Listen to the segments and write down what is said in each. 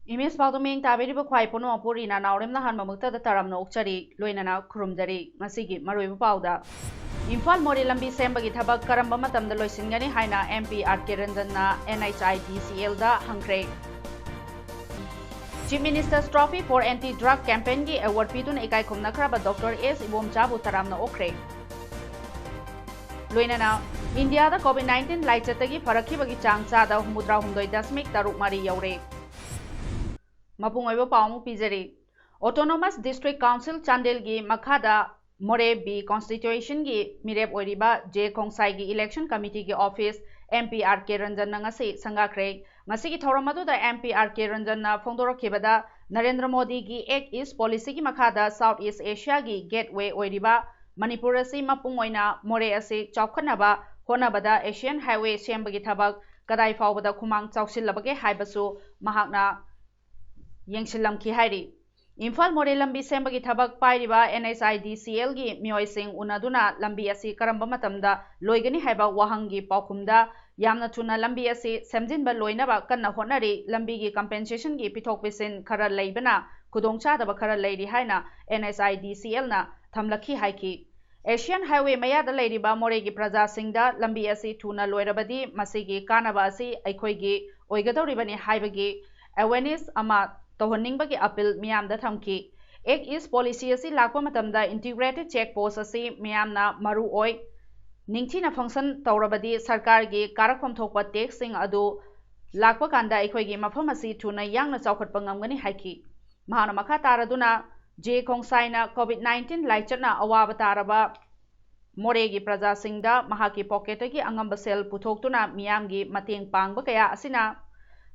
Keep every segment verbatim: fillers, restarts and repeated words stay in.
Image ꯄꯥꯎꯗ ꯃꯤꯠꯌꯦꯡ ꯇꯥꯕꯤꯔꯤꯕ ꯈ꯭ꯋꯥꯏ ꯄꯨꯝꯅꯃꯛꯄꯨ ꯔꯤꯅꯥ ꯅꯥꯎꯔꯦꯝꯅ ꯑꯍꯥꯟꯕꯃꯛꯇꯗ ꯇꯔꯥꯝꯅ ꯑꯣꯛꯆꯔꯤ, ꯂꯣꯏꯅꯅ ꯈꯨꯔꯨꯝꯖꯔꯤ꯫ ꯉꯁꯤꯒꯤ ꯃꯔꯨꯑꯣꯏꯕ ꯄꯥꯎꯗ, ꯏꯝꯐꯥꯜ ꯃꯣꯔꯦ ꯂꯝꯕꯤ ꯁꯦꯝꯕꯒꯤ ꯊꯕꯛ ꯀꯔꯝꯕ ꯃꯇꯝꯗ ꯂꯣꯏꯁꯤꯟꯒꯅꯤ ꯍꯥꯏꯅ M P R K ꯔꯟꯖꯟꯅ N H I D C L the ꯍꯪꯈ꯭ꯔꯦ꯫ Chief Minister's Trophy for Anti Drug Campaignꯒꯤ award ꯄꯤꯗꯨꯅ ꯏꯀꯥꯏ ꯈꯨꯝꯅꯈ꯭ꯔꯕ Doctor S ꯏꯕꯣꯝꯆꯥꯕꯨ ꯇꯔꯥꯝꯅ ꯑꯣꯛꯈ꯭ꯔꯦ꯫ ꯂꯣꯏꯅꯅ ꯏꯟꯗꯤꯌꯥꯗ COVID nineteen ꯂꯥꯏꯆꯠꯇꯒꯤ ꯐꯔꯛꯈꯤꯕꯒꯤ ꯆꯥꯡ ꯆꯥꯗ ꯍꯨꯝꯐꯨꯇꯔꯥꯍꯨꯝꯗꯣꯏ ꯗꯁꯃꯤꯛ ꯇꯔꯨꯛ ꯃꯔꯤ ꯌꯧꯔꯦ꯫ ꯃꯄꯨꯡ ꯑꯣꯏꯕ ꯄꯥꯎ ꯑꯃꯨꯛ ꯄꯤꯖꯔꯤ꯫ Autonomous District Council ꯆꯥꯟꯗꯦꯜꯒꯤ ꯃꯈꯥꯗ ꯃꯣꯔꯦ B constituencyꯒꯤ ꯃꯤꯔꯦꯞ ꯑꯣꯏꯔꯤꯕ J ꯈꯣꯡꯁꯥꯏꯒꯤ election committeeꯒꯤ office M P R K ꯔꯟꯖꯟꯅ ꯉꯁꯤ ꯁꯪꯒꯥꯈ꯭ꯔꯦ꯫ ꯉꯁꯤꯒꯤ ꯊꯧꯔꯝ ꯑꯗꯨꯗ M P R K ꯔꯟꯖꯟꯅ ꯐꯣꯡꯗꯣꯔꯛꯈꯤꯕꯗ, Narendra ꯃꯣꯗꯤꯒꯤ Act East policyꯒꯤ ꯃꯈꯥꯗ South East Asiaꯒꯤ gateway ꯑꯣꯏꯔꯤꯕ ꯃꯅꯤꯄꯨꯔ ꯑꯁꯤ ꯃꯄꯨꯡ ꯑꯣꯏꯅ ꯃꯣꯔꯦ ꯑꯁꯤ ꯆꯥꯎꯈꯠꯅꯕ ꯍꯣꯠꯅꯕꯗ Asian Highway ꯁꯦꯝꯕꯒꯤ ꯊꯕꯛ ꯀꯗꯥꯏ ꯐꯥꯎꯕꯗ ꯈꯨꯃꯥꯡ ꯆꯥꯎꯁꯤꯜꯂꯕꯒꯦ ꯍꯥꯏꯕꯁꯨ ꯃꯍꯥꯛꯅ ꯌꯦꯡꯁꯤꯜꯂꯝꯈꯤ ꯍꯥꯏꯔꯤ꯫ ꯏꯝꯐꯥꯜ ꯃꯣꯔꯦ ꯂꯝꯕꯤ ꯁꯦꯝꯕꯒꯤ ꯊꯕꯛ ꯄꯥꯏꯔꯤꯕ N H I D C Lꯒꯤ ꯃꯤꯑꯣꯏꯁꯤꯡ ꯎꯅꯗꯨꯅ ꯂꯝꯕꯤ ꯑꯁꯤ ꯀꯔꯝꯕ ꯃꯇꯝꯗ ꯂꯣꯏꯒꯅꯤ ꯍꯥꯏꯕ ꯋꯥꯍꯪꯒꯤ ꯄꯥꯎꯈꯨꯝꯗ, ꯌꯥꯝꯅ ꯊꯨꯅ ꯂꯝꯕꯤ ꯑꯁꯤ ꯁꯦꯝꯖꯤꯟꯕ ꯂꯣꯏꯅꯕ ꯀꯟꯅ ꯍꯣꯠꯅꯔꯤ, ꯂꯝꯕꯤꯒꯤ compensationꯒꯤ ꯄꯤꯊꯣꯛ ꯄꯤꯁꯤꯟ ꯈꯔ ꯂꯩꯕꯅ ꯈꯨꯗꯣꯡꯆꯥꯗꯕ ꯈꯔ ꯂꯩꯔꯤ ꯍꯥꯏꯅ N H I D C Lꯅ ꯊꯝꯂꯛꯈꯤ ꯍꯥꯏꯈꯤ꯫ Asian Highway ꯃꯌꯥꯗ ꯂꯩꯔꯤꯕ ꯃꯣꯔꯦꯒꯤ ꯄ꯭ꯔꯖꯥꯁꯤꯡꯗ ꯂꯝꯕꯤ ꯑꯁꯤ ꯊꯨꯅ ꯂꯣꯏꯔꯕꯗꯤ ꯃꯁꯤꯒꯤ ꯀꯥꯟꯅꯕ ꯑꯁꯤ ꯑꯩꯈꯣꯏꯒꯤ ꯑꯣꯏꯒꯗꯧꯔꯤꯕꯅꯤ ꯍꯥꯏꯕꯒꯤ awareness ꯑꯃ ꯇꯧꯍꯟꯅꯤꯡꯕꯒꯤ appeal ꯃꯤꯌꯥꯝꯗ ꯊꯝꯈꯤ꯫ Act East policy ꯑꯁꯤ ꯂꯥꯛꯄ ꯃꯇꯝꯗ integrated check post ꯑꯁꯤ ꯃꯤꯌꯥꯝꯅ ꯃꯔꯨ ꯑꯣꯏ꯫ ꯅꯤꯡꯊꯤꯅ function ꯇꯧꯔꯕꯗꯤ ꯁꯔꯀꯥꯔꯒꯤ ꯀꯥꯔꯛꯐꯝ ꯊꯣꯛꯄ taxꯁꯤꯡ ꯑꯗꯨ ꯂꯥꯛꯄ ꯀꯥꯟꯗ ꯑꯩꯈꯣꯏꯒꯤ ꯃꯐꯝ ꯑꯁꯤ ꯊꯨꯅ ꯌꯥꯡꯅ ꯆꯥꯎꯈꯠꯄ ꯉꯝꯒꯅꯤ ꯍꯥꯏꯈꯤ꯫ ꯃꯍꯥꯛꯅ ꯃꯈꯥ ꯇꯥꯔꯗꯨꯅ, J ꯈꯣꯡꯁꯥꯏꯅ COVID nineteen ꯂꯥꯏꯆꯠꯅ ꯑꯋꯥꯕ ꯇꯥꯔꯕ ꯃꯣꯔꯦꯒꯤ ꯄ꯭ꯔꯖꯥꯁꯤꯡꯗ ꯃꯍꯥꯛꯀꯤ pocketꯇꯒꯤ ꯑꯉꯝꯕ ꯁꯦꯜ ꯄꯨꯊꯣꯛꯇꯨꯅ ꯃꯤꯌꯥꯝꯒꯤ ꯃꯇꯦꯡ ꯄꯥꯡꯕ ꯀꯌꯥ ꯑꯁꯤꯅ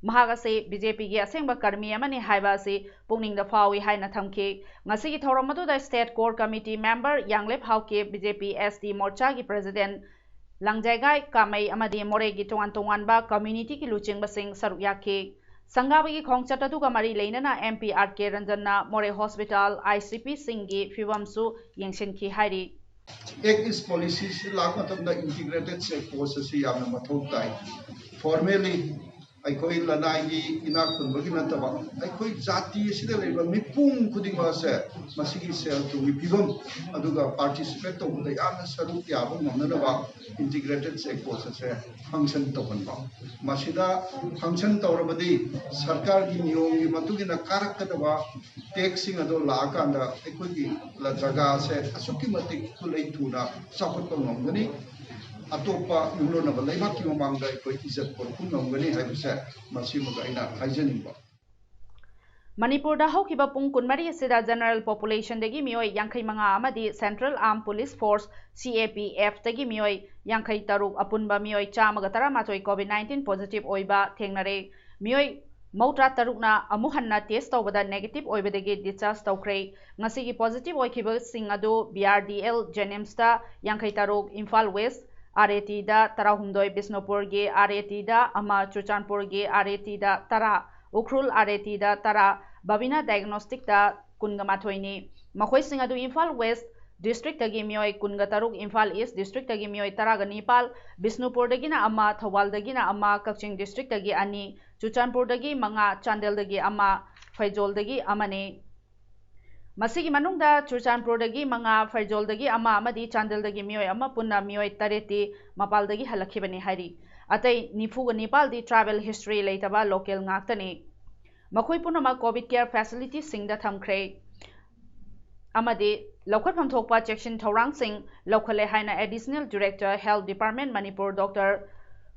ꯃꯍꯥꯛ ꯑꯁꯤ ꯕꯤ ꯖꯦ ꯄꯤꯒꯤ ꯑꯁꯦꯡꯕ ꯀꯔꯃꯤ ꯑꯃꯅꯤ ꯍꯥꯏꯕ ꯑꯁꯤ ꯄꯨꯛꯅꯤꯡꯗ ꯐꯥꯎꯏ ꯍꯥꯏꯅ ꯊꯝꯈꯤ꯫ ꯉꯁꯤꯒꯤ ꯊꯧꯔꯝ ꯑꯗꯨꯗ State Core Committee member Yanglep Haokip, B J P S T ꯃꯣꯔꯆꯥꯒꯤ president ꯂꯥꯡꯖꯥꯏꯒꯥꯏ ꯀꯥꯃꯩ ꯑꯃꯗꯤ ꯃꯣꯔꯦꯒꯤ ꯇꯣꯉꯥꯟ ꯇꯣꯉꯥꯟꯕ communityꯒꯤ ꯂꯨꯆꯤꯡꯕꯁꯤꯡ ꯁꯔꯨꯛ ꯌꯥꯈꯤ꯫ ꯁꯪꯒꯥꯕꯒꯤ ꯈꯣꯡꯆꯠ ꯑꯗꯨꯒ ꯃꯔꯤ ꯂꯩꯅꯅ M P R K ꯔꯟꯖꯟꯅ ꯃꯣꯔꯦ hospital, I C Pꯁꯤꯡꯒꯤ ꯐꯤꯕꯝꯁꯨ ꯌꯦꯡꯁꯤꯟꯈꯤ ꯍꯥꯏꯔꯤ꯫ Act East policyꯁꯤ ꯂꯥꯛꯄ ꯃꯇꯝꯗ integrated check post ꯑꯁꯤ ꯌꯥꯝꯅ ꯃꯊꯧ ꯇꯥꯏ꯫ Formally ꯑꯩꯈꯣꯏ ꯂꯅꯥꯏꯒꯤ ꯏꯅꯥꯛ ꯈꯨꯟꯕꯒꯤ ꯅꯠꯇꯕ ꯑꯩꯈꯣꯏ ꯖꯥꯇꯤ ꯑꯁꯤꯗ ꯂꯩꯕ ꯃꯤꯄꯨꯝ ꯈꯨꯗꯤꯡꯃꯛ ꯑꯁꯦ ꯃꯁꯤꯒꯤ ꯁꯦꯜ ꯊꯨꯝꯒꯤ ꯐꯤꯕꯝ ꯑꯗꯨꯒ participate ꯇꯧꯕꯗ ꯌꯥꯝꯅ ꯁꯔꯨꯛ ꯌꯥꯕ ꯉꯝꯅꯅꯕ integrated check post ꯑꯁꯦ function ꯇꯧꯍꯟꯕ꯫ ꯃꯁꯤꯗ function ꯇꯧꯔꯕꯗꯤ ꯁꯔꯀꯥꯔꯒꯤ ꯅꯤꯌꯣꯝꯒꯤ ꯃꯇꯨꯡ ꯏꯟꯅ ꯀꯥꯔꯛꯀꯗꯕ taxꯁꯤꯡ ꯑꯗꯣ ꯂꯥꯛꯑꯀꯥꯟꯗ ꯑꯩꯈꯣꯏꯒꯤ ꯖꯒꯥꯁꯦ ꯑꯁꯨꯛꯀꯤ ꯃꯇꯤꯛ ꯈꯨꯠꯂꯩ ꯊꯨꯅ ꯆꯥꯎꯈꯠꯄ ꯉꯝꯒꯅꯤ꯫ ꯑꯇꯣꯞꯄ ꯌꯨꯝꯂꯣꯟꯅꯕ ꯂꯩꯕꯥꯛꯀꯤ ꯃꯃꯥꯡꯗ ꯑꯩꯈꯣꯏ ꯏꯖꯠ ꯄꯨꯔꯛꯄ ꯉꯝꯒꯅꯤ ꯍꯥꯏꯕꯁꯦ ꯃꯁꯤꯃꯒ ꯑꯩꯅ ꯍꯥꯏꯖꯅꯤꯡꯕ꯫ ꯃꯅꯤꯄꯨꯔꯗ ꯍꯧꯈꯤꯕ ꯄꯨꯡ ꯀꯨꯟꯃꯔꯤ ꯑꯁꯤꯗ general populationꯗꯒꯤ ꯃꯤꯑꯣꯏ ꯌꯥꯡꯈꯩ ꯃꯉꯥ ꯑꯃꯗꯤ Central Armed Police Force, C A P Fꯇꯒꯤ ꯃꯤꯑꯣꯏ ꯌꯥꯡꯈꯩ ꯇꯔꯨꯛ, ꯑꯄꯨꯟꯕ ꯃꯤꯑꯣꯏ ꯆꯥꯝꯃꯒ ꯇꯔꯥꯃꯥꯊꯣꯏ COVID nineteen positive ꯑꯣꯏꯕ ꯊꯦꯡꯅꯔꯦ꯫ ꯃꯤꯑꯣꯏ ꯃꯧꯗ꯭ꯔꯥ ꯇꯔꯨꯛꯅ ꯑꯃꯨꯛ ꯍꯟꯅ test ꯇꯧꯕꯗ negative ꯑꯣꯏꯕꯗꯒꯤ discharge ꯇꯧꯈ꯭ꯔꯦ꯫ ꯉꯁꯤꯒꯤ positive ꯑꯣꯏꯈꯤꯕꯁꯤꯡ ꯑꯗꯨ B R D L JNIMSꯇ ꯌꯥꯡꯈꯩ ꯇꯔꯨꯛ, ꯏꯝꯐꯥꯜ West R A Tꯗ ꯇꯔꯥꯍꯨꯝꯗꯣꯏ, ꯕꯤꯁꯅꯨꯄꯨꯔꯒꯤ R A Tꯗ ꯑꯃ, ꯆꯨꯔꯆꯥꯟꯄꯨꯔꯒꯤ R A Tꯗ ꯇꯔꯥ, ꯎꯈ꯭ꯔꯨꯜ R A Tꯗ ꯇꯔꯥ, ꯕꯕꯤꯅꯥ diagnosticꯇ ꯀꯨꯟꯒ ꯃꯥꯊꯣꯏꯅꯤ꯫ ꯃꯈꯣꯏꯁꯤꯡ ꯑꯗꯨ ꯏꯝꯐꯥꯜ West districtꯇꯒꯤ ꯃꯤꯑꯣꯏ ꯀꯨꯟꯒ ꯇꯔꯨꯛ, ꯏꯝꯐꯥꯜ East districtꯇꯒꯤ ꯃꯤꯑꯣꯏ ꯇꯔꯥꯒ ꯅꯤꯄꯥꯜ, ꯕꯤꯁꯅꯨꯄꯨꯔꯗꯒꯤꯅ ꯑꯃ, ꯊꯧꯕꯥꯜꯗꯒꯤꯅ ꯑꯃ, ꯀꯛꯆꯤꯡ districtꯇꯒꯤ ꯑꯅꯤ, ꯆꯨꯔꯆꯥꯟꯄꯨꯔꯗꯒꯤ ꯃꯉꯥ, ꯆꯥꯟꯗꯦꯜꯗꯒꯤ ꯑꯃ, ꯐꯩꯖꯣꯜꯗꯒꯤ ꯑꯃꯅꯤ꯫ ꯃꯁꯤꯒꯤ ꯃꯅꯨꯡꯗ ꯆꯨꯔꯆꯥꯟꯄꯨꯔꯗꯒꯤ ꯃꯉꯥ, ꯐꯩꯖꯣꯜꯗꯒꯤ ꯑꯃ ꯑꯃꯗꯤ ꯆꯥꯟꯗꯦꯜꯗꯒꯤ ꯃꯤꯑꯣꯏ ꯑꯃ, ꯄꯨꯟꯅ ꯃꯤꯑꯣꯏ ꯇꯔꯦꯠꯇꯤ ꯃꯄꯥꯜꯗꯒꯤ ꯍꯜꯂꯛꯈꯤꯕꯅꯤ ꯍꯥꯏꯔꯤ꯫ ꯑꯇꯩ ꯅꯤꯐꯨꯒ ꯅꯤꯄꯥꯜꯗꯤ travel history ꯂꯩꯇꯕ local ꯉꯥꯛꯇꯅꯤ꯫ ꯃꯈꯣꯏ ꯄꯨꯝꯅꯃꯛ COVID care facilitiesꯁꯤꯡꯗ ꯊꯝꯈ꯭ꯔꯦ ꯑꯃꯗꯤ ꯂꯧꯈꯠꯐꯝ ꯊꯣꯛꯄ ꯆꯦꯛꯁꯤꯟ ꯊꯧꯔꯥꯡꯁꯤꯡ ꯂꯧꯈꯠꯂꯦ ꯍꯥꯏꯅ Additional Director Health Department Manipur Doctor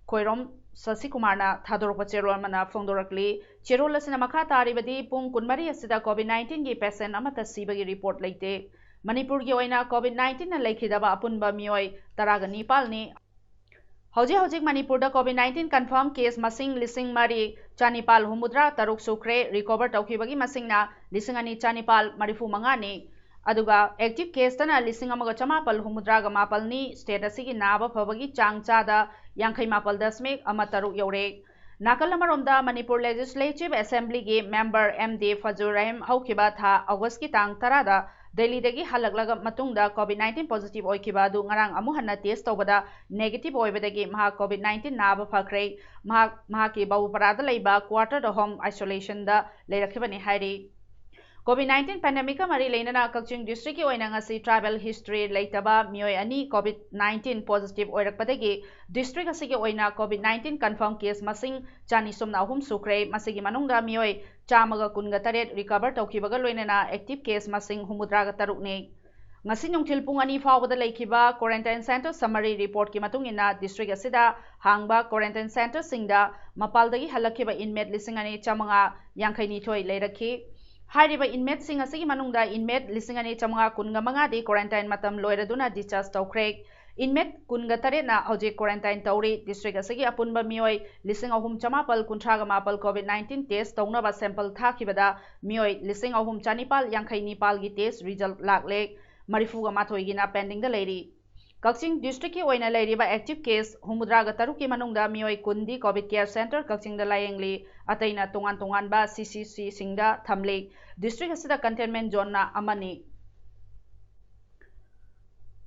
Khoirom ꯁꯁꯤꯀꯨꯃꯥꯔꯅ ꯊꯥꯗꯣꯔꯛꯄ ꯆꯦꯔꯣꯜ ꯑꯃꯅ ꯐꯣꯡꯗꯣꯔꯛꯂꯤ꯫ ꯆꯦꯔꯣꯜ ꯑꯁꯤꯅ ꯃꯈꯥ ꯇꯥꯔꯤꯕꯗꯤ ꯄꯨꯡ ꯀꯨꯟꯃꯔꯤ ꯑꯁꯤꯗ COVID nineteenꯒꯤ patient ꯑꯃꯠꯇ ꯁꯤꯕꯒꯤ report ꯂꯩꯇꯦ꯫ ꯃꯅꯤꯄꯨꯔꯒꯤ ꯑꯣꯏꯅ COVID nineteenꯅ ꯂꯩꯈꯤꯗꯕ ꯑꯄꯨꯟꯕ ꯃꯤꯑꯣꯏ ꯇꯔꯥꯒ ꯅꯤꯄꯥꯜꯅꯤ꯫ ꯍꯧꯖꯤꯛ ꯍꯧꯖꯤꯛ ꯃꯅꯤꯄꯨꯔꯗ COVID nineteen confirm case ꯃꯁꯤꯡ ꯂꯤꯁꯤꯡ ꯃꯔꯤ ꯆꯅꯤꯄꯥꯜ ꯍꯨꯝꯐꯨꯇꯔꯥ ꯇꯔꯨꯛ ꯁꯨꯈ꯭ꯔꯦ꯫ Recover ꯇꯧꯈꯤꯕꯒꯤ ꯃꯁꯤꯡꯅ ꯂꯤꯁꯤꯡ ꯑꯅꯤ ꯆꯅꯤꯄꯥꯜ ꯃꯔꯤꯐꯨ ꯃꯉꯥꯅꯤ꯫ ꯑꯗꯨꯒ active caseꯇꯅ ꯂꯤꯁꯤꯡ ꯑꯃꯒ ꯆꯃꯥꯄꯜ ꯍꯨꯝꯐꯨꯇꯔꯥꯒ ꯃꯥꯄꯜꯅꯤ꯫ State ꯑꯁꯤꯒꯤ ꯅꯥꯕ ꯐꯕꯒꯤ ꯆꯥꯡ ꯆꯥꯗ ꯌꯥꯡꯈꯩ ꯃꯥꯄꯜ ꯗꯁꯃꯤꯛ ꯑꯃ ꯇꯔꯨꯛ ꯌꯧꯔꯦ꯫ ꯅꯥꯀꯜ ꯑꯃꯔꯣꯝꯗ, Manipur Legislative Assemblyꯒꯤ member M D ꯐꯖꯨꯔ Rahim ꯍꯧꯈꯤꯕ ꯊꯥ Augustꯀꯤ ꯇꯥꯡ ꯇꯔꯥꯗ ꯗꯦꯜꯂꯤꯗꯒꯤ ꯍꯜꯂꯛꯂꯒ ꯃꯇꯨꯡꯗ COVID nineteen positive ꯑꯣꯏꯈꯤꯕ ꯑꯗꯨ ꯉꯔꯥꯡ ꯑꯃꯨꯛ ꯍꯟꯅ test ꯇꯧꯕꯗ negative ꯑꯣꯏꯕꯗꯒꯤ ꯃꯍꯥꯛ COVID nineteen ꯅꯥꯕ ꯐꯈ꯭ꯔꯦ꯫ ꯃꯍꯥꯛ ꯃꯍꯥꯛꯀꯤ ꯕꯥꯕꯨꯄꯔꯥꯗ ꯂꯩꯕ quarterꯗ home isolationꯗ ꯂꯩꯔꯛꯈꯤꯕꯅꯤ ꯍꯥꯏꯔꯤ꯫ COVID nineteen pandemicꯀ ꯃꯔꯤ ꯂꯩꯅꯅ ꯀꯛꯆꯤꯡ districtꯀꯤ ꯑꯣꯏꯅ ꯉꯁꯤ tribal history ꯂꯩꯇꯕ ꯃꯤꯑꯣꯏ ꯑꯅꯤ COVID nineteen positive ꯑꯣꯏꯔꯛꯄꯗꯒꯤ district ꯑꯁꯤꯒꯤ ꯑꯣꯏꯅ COVID nineteen confirm case ꯃꯁꯤꯡ ꯆꯅꯤ ꯁꯨꯞꯅ ꯑꯍꯨꯝ ꯁꯨꯈ꯭ꯔꯦ꯫ ꯃꯁꯤꯒꯤ ꯃꯅꯨꯡꯗ ꯃꯤꯑꯣꯏ ꯆꯥꯝꯃꯒ ꯀꯨꯟꯒ ꯇꯔꯦꯠ recover ꯇꯧꯈꯤꯕꯒ ꯂꯣꯏꯅꯅ active case ꯃꯁꯤꯡ ꯍꯨꯝꯐꯨꯇꯔꯥꯒ ꯇꯔꯨꯛꯅꯤ꯫ ꯉꯁꯤ ꯅꯨꯡꯊꯤꯜ ꯄꯨꯡ ꯑꯅꯤ ꯐꯥꯎꯕꯗ ꯂꯩꯈꯤꯕ quarantine center summary reportꯀꯤ ꯃꯇꯨꯡ ꯏꯟꯅ, district ꯑꯁꯤꯗ ꯍꯥꯡꯕ quarantine centreꯁꯤꯡꯗ ꯃꯄꯥꯜꯗꯒꯤ ꯍꯜꯂꯛꯈꯤꯕ inmate ꯂꯤꯁꯤꯡ ꯑꯅꯤ ꯆꯥꯝꯃꯉꯥ ꯌꯥꯡꯈꯩ ꯅꯤꯊꯣꯏ ꯂꯩꯔꯛꯈꯤ꯫ ꯍꯥꯏꯔꯤꯕ inmateꯁꯤꯡ ꯑꯁꯤꯒꯤ ꯃꯅꯨꯡꯗ inmate ꯂꯤꯁꯤꯡ ꯑꯅꯤ ꯆꯥꯝꯃꯉꯥ ꯀꯨꯟꯒ ꯃꯉꯥꯗꯤ quarantine ꯃꯇꯝ ꯂꯣꯏꯔꯗꯨꯅ discharge ꯇꯧꯈ꯭ꯔꯦ꯫ Inmate ꯀꯨꯟꯒ ꯇꯔꯦꯠꯅ ꯍꯧꯖꯤꯛ quarantine ꯇꯧꯔꯤ꯫ District ꯑꯁꯤꯒꯤ ꯑꯄꯨꯟꯕ ꯃꯤꯑꯣꯏ ꯂꯤꯁꯤꯡ ꯑꯍꯨꯝ ꯆꯃꯥꯄꯜ ꯀꯨꯟꯊ꯭ꯔꯥꯒ ꯃꯥꯄꯜ COVID nineteen test ꯇꯧꯅꯕ sample ꯊꯥꯈꯤꯕꯗ ꯃꯤꯑꯣꯏ ꯂꯤꯁꯤꯡ ꯑꯍꯨꯝ ꯆꯅꯤꯄꯥꯜ ꯌꯥꯡꯈꯩ ꯅꯤꯄꯥꯜꯒꯤ test result ꯂꯥꯛꯂꯦ꯫ ꯃꯔꯤꯐꯨꯒ ꯃꯥꯊꯣꯏꯒꯤꯅ pendingꯗ ꯂꯩꯔꯤ꯫ ꯀꯛꯆꯤꯡ districtꯀꯤ ꯑꯣꯏꯅ ꯂꯩꯔꯤꯕ active case ꯍꯨꯝꯐꯨꯇꯔꯥꯒ ꯇꯔꯨꯛꯀꯤ ꯃꯅꯨꯡꯗ ꯃꯤꯑꯣꯏ ꯀꯨꯟꯗꯤ COVID care center ꯀꯛꯆꯤꯡꯗ ꯂꯥꯌꯦꯡꯂꯤ, ꯑꯇꯩꯅ ꯇꯣꯉꯥꯟ ꯇꯣꯉꯥꯟꯕ CCCꯁꯤꯡꯗ ꯊꯝꯂꯤ꯫ District ꯑꯁꯤꯗ containment zoneꯅ ꯑꯃꯅꯤ꯫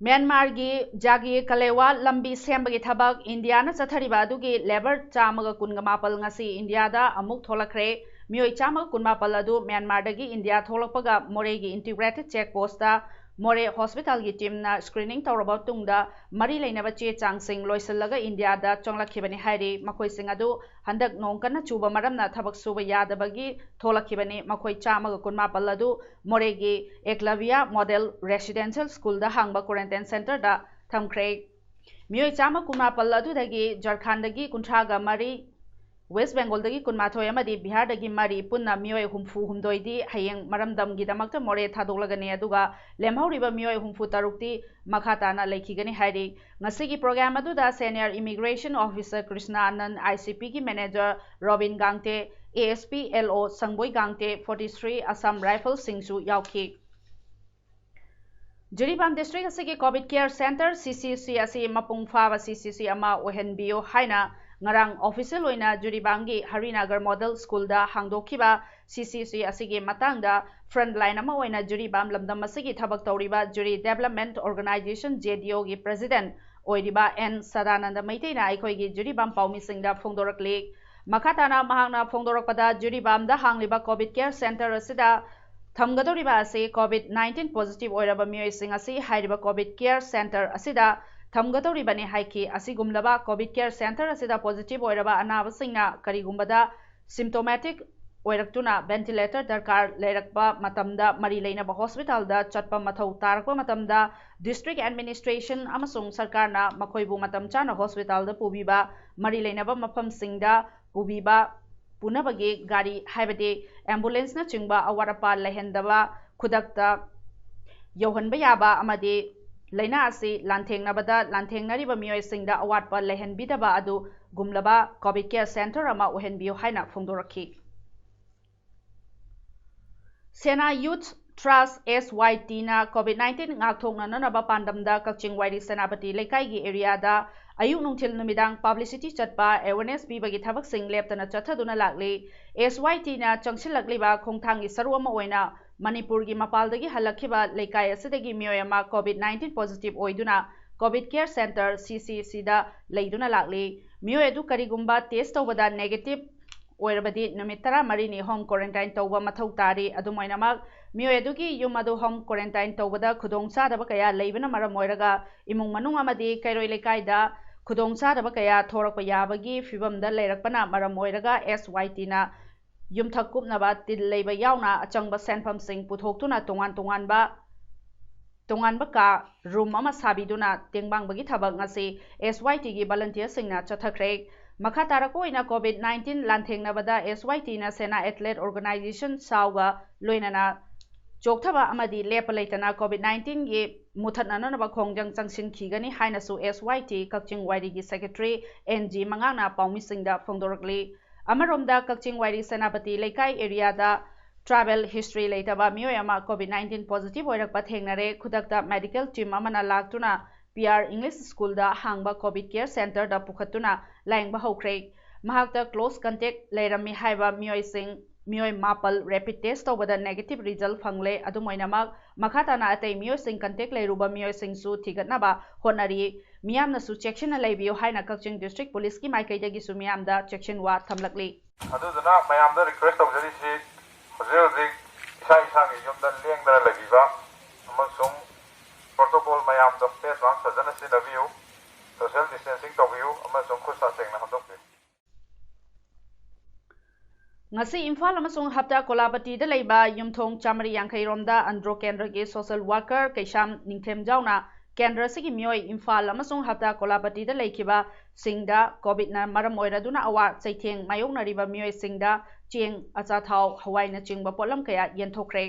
ꯃ꯭ꯌꯥꯟꯃꯥꯔꯒꯤ ꯖꯥꯒꯤ ꯀꯂꯦꯋꯥ ꯂꯝꯕꯤ ꯁꯦꯝꯕꯒꯤ ꯊꯕꯛ ꯏꯟꯗꯤꯌꯥꯅ ꯆꯠꯊꯔꯤꯕ ꯑꯗꯨꯒꯤ labour ꯆꯥꯝꯃꯒ ꯀꯨꯟꯒ ꯃꯥꯄꯜ ꯉꯁꯤ ꯏꯟꯗꯤꯌꯥꯗ ꯑꯃꯨꯛ ꯊꯣꯛꯂꯛꯈ꯭ꯔꯦ꯫ ꯃꯤꯑꯣꯏ ꯆꯥꯝꯃꯒ ꯀꯨꯟꯃꯥꯄꯜ ꯑꯗꯨ ꯃ꯭ꯌꯥꯟꯃꯥꯔꯗꯒꯤ ꯏꯟꯗꯤꯌꯥ ꯊꯣꯛꯂꯛꯄꯒ ꯃꯣꯔꯦꯒꯤ integrated check postꯇ ꯃꯣꯔꯦ hospitalꯒꯤ teamꯅ screening ꯇꯧꯔꯕ ꯃꯇꯨꯡꯗ ꯃꯔꯤ ꯂꯩꯅꯕ ꯆꯦ ꯆꯥꯡꯁꯤꯡ ꯂꯣꯏꯁꯤꯜꯂꯒ ꯏꯟꯗꯤꯌꯥꯗ ꯆꯪꯂꯛꯈꯤꯕꯅꯤ ꯍꯥꯏꯔꯤ꯫ ꯃꯈꯣꯏꯁꯤꯡ ꯑꯗꯨ ꯍꯟꯗꯛ ꯅꯣꯡ ꯀꯟꯅ ꯆꯨꯕ ꯃꯔꯝꯅ ꯊꯕꯛ ꯁꯨꯕ ꯌꯥꯗꯕꯒꯤ ꯊꯣꯛꯂꯛꯈꯤꯕꯅꯤ꯫ ꯃꯈꯣꯏ ꯆꯥꯝꯃꯒ ꯀꯨꯟꯃꯥꯄꯜ ꯑꯗꯨ ꯃꯣꯔꯦꯒꯤ ꯑꯦꯛꯂꯕꯤꯌꯥ model residential schoolꯗ ꯍꯥꯡꯕ quarantine centreꯗ ꯊꯝꯈ꯭ꯔꯦ꯫ ꯃꯤꯑꯣꯏ ꯆꯥꯝꯃ ꯀꯨꯟꯃꯥꯄꯜ ꯑꯗꯨꯗꯒꯤ ꯖꯔꯈꯥꯟꯗꯒꯤ ꯀꯨꯟꯊ꯭ꯔꯥꯒ ꯃꯔꯤ, ꯋꯦꯁ ꯕꯦꯡꯒꯣꯜꯗꯒꯤ ꯀꯨꯟꯃꯥꯊꯣꯏ ꯑꯃꯗꯤ ꯕꯤꯍꯥꯔꯗꯒꯤ ꯃꯔꯤ, ꯄꯨꯟꯅ ꯃꯤꯑꯣꯏ ꯍꯨꯝꯐꯨ ꯍꯨꯝꯗꯣꯏꯗꯤ ꯍꯌꯦꯡ ꯃꯔꯝꯗꯝꯒꯤꯗꯃꯛꯇ ꯃꯣꯔꯦ ꯊꯥꯗꯣꯛꯂꯒꯅꯤ, ꯑꯗꯨꯒ ꯂꯦꯝꯍꯧꯔꯤꯕ ꯃꯤꯑꯣꯏ ꯍꯨꯝꯐꯨ ꯇꯔꯨꯛꯇꯤ ꯃꯈꯥ ꯇꯥꯅ ꯂꯩꯈꯤꯒꯅꯤ ꯍꯥꯏꯔꯤ꯫ ꯉꯁꯤꯒꯤ program ꯑꯗꯨꯗ senior immigration officer Krishna Anand, ICP ꯒꯤ manager Robin Gangte, ASP LO Sangboi Gangte, forty three Assam Rifles ꯁꯤꯡꯁꯨ ꯌꯥꯎꯈꯤ꯫ ꯖꯤꯔꯤꯕꯥꯝ district ꯑꯁꯤꯒꯤ COVID care center, CCC, ꯑꯁꯤ ꯃꯄꯨꯡ ꯐꯥꯕ CCC ꯑꯃ ꯑꯣꯏꯍꯟꯕꯤꯌꯨ ꯍꯥꯏꯅ ꯉꯔꯥꯡ official ꯑꯣꯏꯅ ꯖꯤꯔꯤꯕꯥꯝꯒꯤ ꯍꯔꯤꯅꯒꯔ model school ꯗ ꯍꯥꯡꯗꯣꯛꯈꯤꯕ CCC ꯑꯁꯤꯒꯤ ꯃꯇꯥꯡꯗ front line ꯑꯃ ꯑꯣꯏꯅ ꯖꯤꯔꯤꯕꯥꯝ ꯂꯝꯗꯝ ꯑꯁꯤꯒꯤ ꯊꯕꯛ ꯇꯧꯔꯤꯕ Jiri Development Organization, JDO ꯒꯤ president ꯑꯣꯏꯔꯤꯕ ꯑꯦꯟ ꯁꯗꯥꯅꯟꯗ ꯃꯩꯇꯩꯅ ꯑꯩꯈꯣꯏꯒꯤ ꯖꯤꯔꯤꯕꯥꯝ ꯄꯥꯎꯃꯤꯁꯤꯡꯗ ꯐꯣꯡꯗꯣꯔꯛꯂꯤ꯫ ꯃꯈꯥ ꯇꯥꯅ ꯃꯍꯥꯛꯅ ꯐꯣꯡꯗꯣꯔꯛꯄꯗ, ꯖꯤꯔꯤꯕꯥꯝꯗ ꯍꯥꯡꯂꯤꯕ COVID care center ꯑꯁꯤꯗ ꯊꯝꯒꯗꯧꯔꯤꯕ ꯑꯁꯤ COVID nineteen positive ꯑꯣꯏꯔꯕ ꯃꯤꯑꯣꯏꯁꯤꯡ ꯑꯁꯤ ꯍꯥꯏꯔꯤꯕ COVID care center ꯑꯁꯤꯗ ꯊꯝꯒꯗꯧꯔꯤꯕꯅꯤ ꯍꯥꯏꯈꯤ꯫ ꯑꯁꯤꯒꯨꯝꯂꯕ COVID care center ꯑꯁꯤꯗ positive ꯑꯣꯏꯔꯕ ꯑꯅꯥꯕꯁꯤꯡꯅ ꯀꯔꯤꯒꯨꯝꯕꯗ symptomatic ꯑꯣꯏꯔꯛꯇꯨꯅ ventilator ꯗꯔꯀꯥꯔ ꯂꯩꯔꯛꯄ ꯃꯇꯝꯗ, ꯃꯔꯤ ꯂꯩꯅꯕ hospital ꯗ ꯆꯠꯄ ꯃꯊꯧ ꯇꯥꯔꯛꯄ ꯃꯇꯝꯗ, district administration ꯑꯃꯁꯨꯡ ꯁꯔꯀꯥꯔꯅ ꯃꯈꯣꯏꯕꯨ ꯃꯇꯝ ꯆꯥꯅ hospital ꯗ ꯄꯨꯕꯤꯕ, ꯃꯔꯤ ꯂꯩꯅꯕ ꯃꯐꯝꯁꯤꯡꯗ ꯄꯨꯕꯤꯕ, ꯄꯨꯅꯕꯒꯤ ꯒꯥꯔꯤ ꯍꯥꯏꯕꯗꯤ ambulance ꯅꯆꯤꯡꯕ ꯑꯋꯥꯠ ꯑꯄꯥ ꯂꯩꯍꯟꯗꯕ, ꯈꯨꯗꯛꯇ ꯌꯧꯍꯟꯕ ꯌꯥꯕ ꯑꯃꯗꯤ ꯂꯥꯏꯅꯥ ꯑꯁꯤ ꯂꯥꯟꯊꯦꯡꯅꯕꯗ ꯂꯥꯟꯊꯦꯡꯅꯔꯤꯕ ꯃꯤꯑꯣꯏꯁꯤꯡꯗ ꯑꯋꯥꯠꯄ ꯂꯩꯍꯟꯕꯤꯗꯕ ꯑꯗꯨꯒꯨꯝꯂꯕ COVID care center ꯑꯃ ꯑꯣꯏꯍꯟꯕꯤꯌꯨ ꯍꯥꯏꯅ ꯐꯣꯡꯗꯣꯔꯛꯈꯤ꯫ ꯁꯦꯅꯥ Youth Trust, SYT ꯅ COVID nineteen ꯉꯥꯛꯊꯣꯛꯅꯅꯕ ꯄꯥꯟꯗꯝꯗ ꯀꯛꯆꯤꯡ ꯋꯥꯏꯔꯤ ꯁꯦꯅꯥꯄꯇꯤ ꯂꯩꯀꯥꯏꯒꯤ area ꯗ ꯑꯌꯨꯛ ꯅꯨꯡꯊꯤꯜ ꯅꯨꯃꯤꯗꯥꯡ publicity ꯆꯠꯄ, awareness ꯄꯤꯕꯒꯤ ꯊꯕꯛꯁꯤꯡ ꯂꯦꯞꯇꯅ ꯆꯠꯊꯗꯨꯅ ꯂꯥꯛꯂꯤ꯫ SYT ꯅ ꯆꯪꯁꯤꯜꯂꯛꯂꯤꯕ ꯈꯣꯡꯊꯥꯡꯒꯤ ꯁꯔꯨꯛ ꯑꯃ ꯑꯣꯏꯅ ꯃꯅꯤꯄꯨꯔꯒꯤ ꯃꯄꯥꯟꯗꯒꯤ ꯍꯜꯂꯛꯈꯤꯕ ꯂꯩꯀꯥꯏ ꯑꯁꯤꯗꯒꯤ ꯃꯤꯑꯣꯏ ꯑꯃ COVID nineteen positive ꯑꯣꯏꯗꯨꯅ COVID care center, CCC ꯗ ꯂꯩꯗꯨꯅ ꯂꯥꯛꯂꯤ꯫ ꯃꯤꯑꯣꯏ ꯑꯗꯨ ꯀꯔꯤꯒꯨꯝꯕ test ꯇꯧꯕꯗ negative ꯑꯣꯏꯔꯕꯗꯤ ꯅꯨꯃꯤꯠ ꯇꯔꯥꯃꯔꯤꯅꯤ home quarantine ꯇꯧꯕ ꯃꯊꯧ ꯇꯥꯔꯤ꯫ ꯑꯗꯨꯝ ꯑꯣꯏꯅꯃꯛ, ꯃꯤꯑꯣꯏ ꯑꯗꯨꯒꯤ ꯌꯨꯝ ꯑꯗꯨ home quarantine ꯇꯧꯕꯗ ꯈꯨꯗꯣꯡꯆꯥꯗꯕ ꯀꯌꯥ ꯂꯩꯕꯅ ꯃꯔꯝ ꯑꯣꯏꯔꯒ ꯏꯃꯨꯡ ꯃꯅꯨꯡ ꯑꯃꯗꯤ ꯀꯩꯔꯣꯏ ꯂꯩꯀꯥꯏꯗ ꯈꯨꯗꯣꯡꯆꯥꯗꯕ ꯀꯌꯥ ꯊꯣꯔꯛꯄ ꯌꯥꯕꯒꯤ ꯐꯤꯕꯝꯗ ꯂꯩꯔꯛꯄꯅ ꯃꯔꯝ ꯑꯣꯏꯔꯒ SYT ꯅ ꯌꯨꯝꯊꯛ ꯀꯨꯞꯅꯕ ꯇꯤꯜ ꯂꯩꯕ ꯌꯥꯎꯅ ꯑꯆꯪꯕ ꯁꯦꯟꯐꯝꯁꯤꯡ ꯄꯨꯊꯣꯛꯇꯨꯅ ꯇꯣꯉꯥꯟ ꯇꯣꯉꯥꯟꯕ, ꯇꯣꯉꯥꯟꯕ ꯀꯥ, room ꯑꯃ ꯁꯥꯕꯤꯗꯨꯅ ꯇꯦꯡꯕꯥꯡꯕꯒꯤ ꯊꯕꯛ ꯉꯁꯤ SYT ꯒꯤ volunteer ꯁꯤꯡꯅ ꯆꯠꯊꯈ꯭ꯔꯦ꯫ ꯃꯈꯥ ꯇꯥꯔꯛꯄ ꯑꯣꯏꯅ COVID nineteen ꯂꯥꯟꯊꯦꯡꯅꯕꯗ S Y T ꯅ ꯁꯦꯅꯥ Athlete Organization ꯁꯥꯎꯒ ꯂꯣꯏꯅꯅ ꯆꯣꯛꯊꯕ ꯑꯃꯗꯤ ꯂꯦꯞꯄ ꯂꯩꯇꯅ COVID nineteen ꯒꯤ ꯃꯨꯊꯠꯅꯅꯕ ꯈꯣꯡꯖꯪ ꯆꯪꯁꯤꯟꯈꯤꯒꯅꯤ ꯍꯥꯏꯅꯁꯨ S Y T ꯀꯛꯆꯤꯡ ꯋꯥꯏꯔꯤꯒꯤ Secretary N G ꯃꯉꯥꯡꯅ ꯄꯥꯎꯃꯤꯁꯤꯡꯗ ꯐꯣꯡꯗꯣꯔꯛꯂꯤ꯫ ꯑꯃꯔꯣꯝꯗ ꯀꯛꯆꯤꯡ ꯋꯥꯏꯔꯤ ꯁꯦꯅꯥꯄꯇꯤ ꯂꯩꯀꯥꯏ area ꯗ travel history ꯂꯩꯇꯕ ꯃꯤꯑꯣꯏ ꯑꯃ COVID nineteen positive ꯑꯣꯏꯔꯛꯄ ꯊꯦꯡꯅꯔꯦ꯫ ꯈꯨꯗꯛꯇ medical team ꯑꯃꯅ ꯂꯥꯛꯇꯨꯅ P R English School ꯗ ꯍꯥꯡꯕ COVID care center ꯗ ꯄꯨꯈꯠꯇꯨꯅ ꯂꯥꯌꯦꯡꯕ ꯍꯧꯈ꯭ꯔꯦ꯫ ꯃꯍꯥꯛꯇ close contact ꯂꯩꯔꯝꯃꯤ ꯍꯥꯏꯕ ꯃꯤꯑꯣꯏꯁꯤꯡ, ꯃꯤꯑꯣꯏ ꯃꯥꯄꯜ rapid test ꯇꯧꯕꯗ negative result ꯐꯪꯂꯦ꯫ ꯑꯗꯨꯝ ꯑꯣꯏꯅꯃꯛ, ꯃꯈꯥ ꯇꯥꯅ ꯑꯇꯩ ꯃꯤꯑꯣꯏꯁꯤꯡ contact ꯂꯩꯔꯨꯕ ꯃꯤꯑꯣꯏꯁꯤꯡꯁꯨ ꯊꯤꯒꯠꯅꯕ ꯍꯣꯠꯅꯔꯤ꯫ ꯃꯤꯌꯥꯝꯅꯁꯨ ꯆꯦꯛꯁꯤꯟꯅ ꯂꯩꯕꯤꯌꯨ ꯍꯥꯏꯅ ꯀꯛꯆꯤꯡ district police ꯀꯤ ꯃꯥꯏꯀꯩꯗꯒꯤꯁꯨ ꯃꯤꯌꯥꯝꯗ ꯆꯦꯛꯁꯤꯟꯋꯥ ꯊꯝꯂꯛꯂꯤ꯫ ꯑꯗꯨꯗꯨꯅ ꯃꯌꯥꯝꯗ request ꯇꯧꯖꯔꯤꯁꯤ, ꯍꯧꯖꯤꯛ ꯍꯧꯖꯤꯛ ꯏꯁꯥ ꯏꯁꯥꯒꯤ ꯌꯨꯝꯗ ꯂꯦꯡꯗꯅ ꯂꯩꯕꯤꯕ ꯑꯃꯁꯨꯡ protocol ꯃꯌꯥꯝꯗꯣ face mask ꯐꯖꯅ ꯁꯤꯖꯤꯟꯅꯕꯤꯌꯨ, social distancing ꯇꯧꯕꯤꯌꯨ ꯑꯃꯁꯨꯡ ꯈꯨꯠ ꯁꯥ ꯁꯦꯡꯅ ꯍꯥꯝꯗꯣꯛꯄꯤꯌꯨ꯫ ꯉꯁꯤ ꯏꯝꯐꯥꯜ ꯑꯃꯁꯨꯡ ꯍꯞꯇꯥ ꯀꯣꯂꯥꯄꯇꯤꯗ ꯂꯩꯕ ꯌꯨꯝꯊꯣꯡ ꯆꯥꯃꯔꯤ ꯌꯥꯡꯈꯩ ꯔꯣꯝꯗ ꯑꯟꯗ꯭ꯔꯣ ꯀꯦꯟꯗ꯭ꯔꯒꯤ social worker ꯀꯩꯁꯥꯝ ꯅꯤꯡꯊꯦꯝꯖꯥꯎꯅ ꯀꯦꯟꯗ꯭ꯔ ꯑꯁꯤꯒꯤ ꯃꯤꯑꯣꯏ ꯏꯝꯐꯥꯜ ꯑꯃꯁꯨꯡ ꯍꯞꯇꯥ ꯀꯣꯂꯥꯄꯇꯤꯗ ꯂꯩꯈꯤꯕꯁꯤꯡꯗ COVID ꯅ ꯃꯔꯝ ꯑꯣꯏꯔꯗꯨꯅ ꯑꯋꯥ ꯆꯩꯊꯦꯡ ꯃꯥꯌꯣꯛꯅꯔꯤꯕ ꯃꯤꯑꯣꯏꯁꯤꯡꯗ ꯆꯦꯡ, ꯑꯆꯥꯊꯥꯎ, ꯍꯋꯥꯏꯅꯆꯤꯡꯕ ꯄꯣꯠꯂꯝ ꯀꯌꯥ ꯌꯦꯟꯊꯣꯛꯈ꯭ꯔꯦ꯫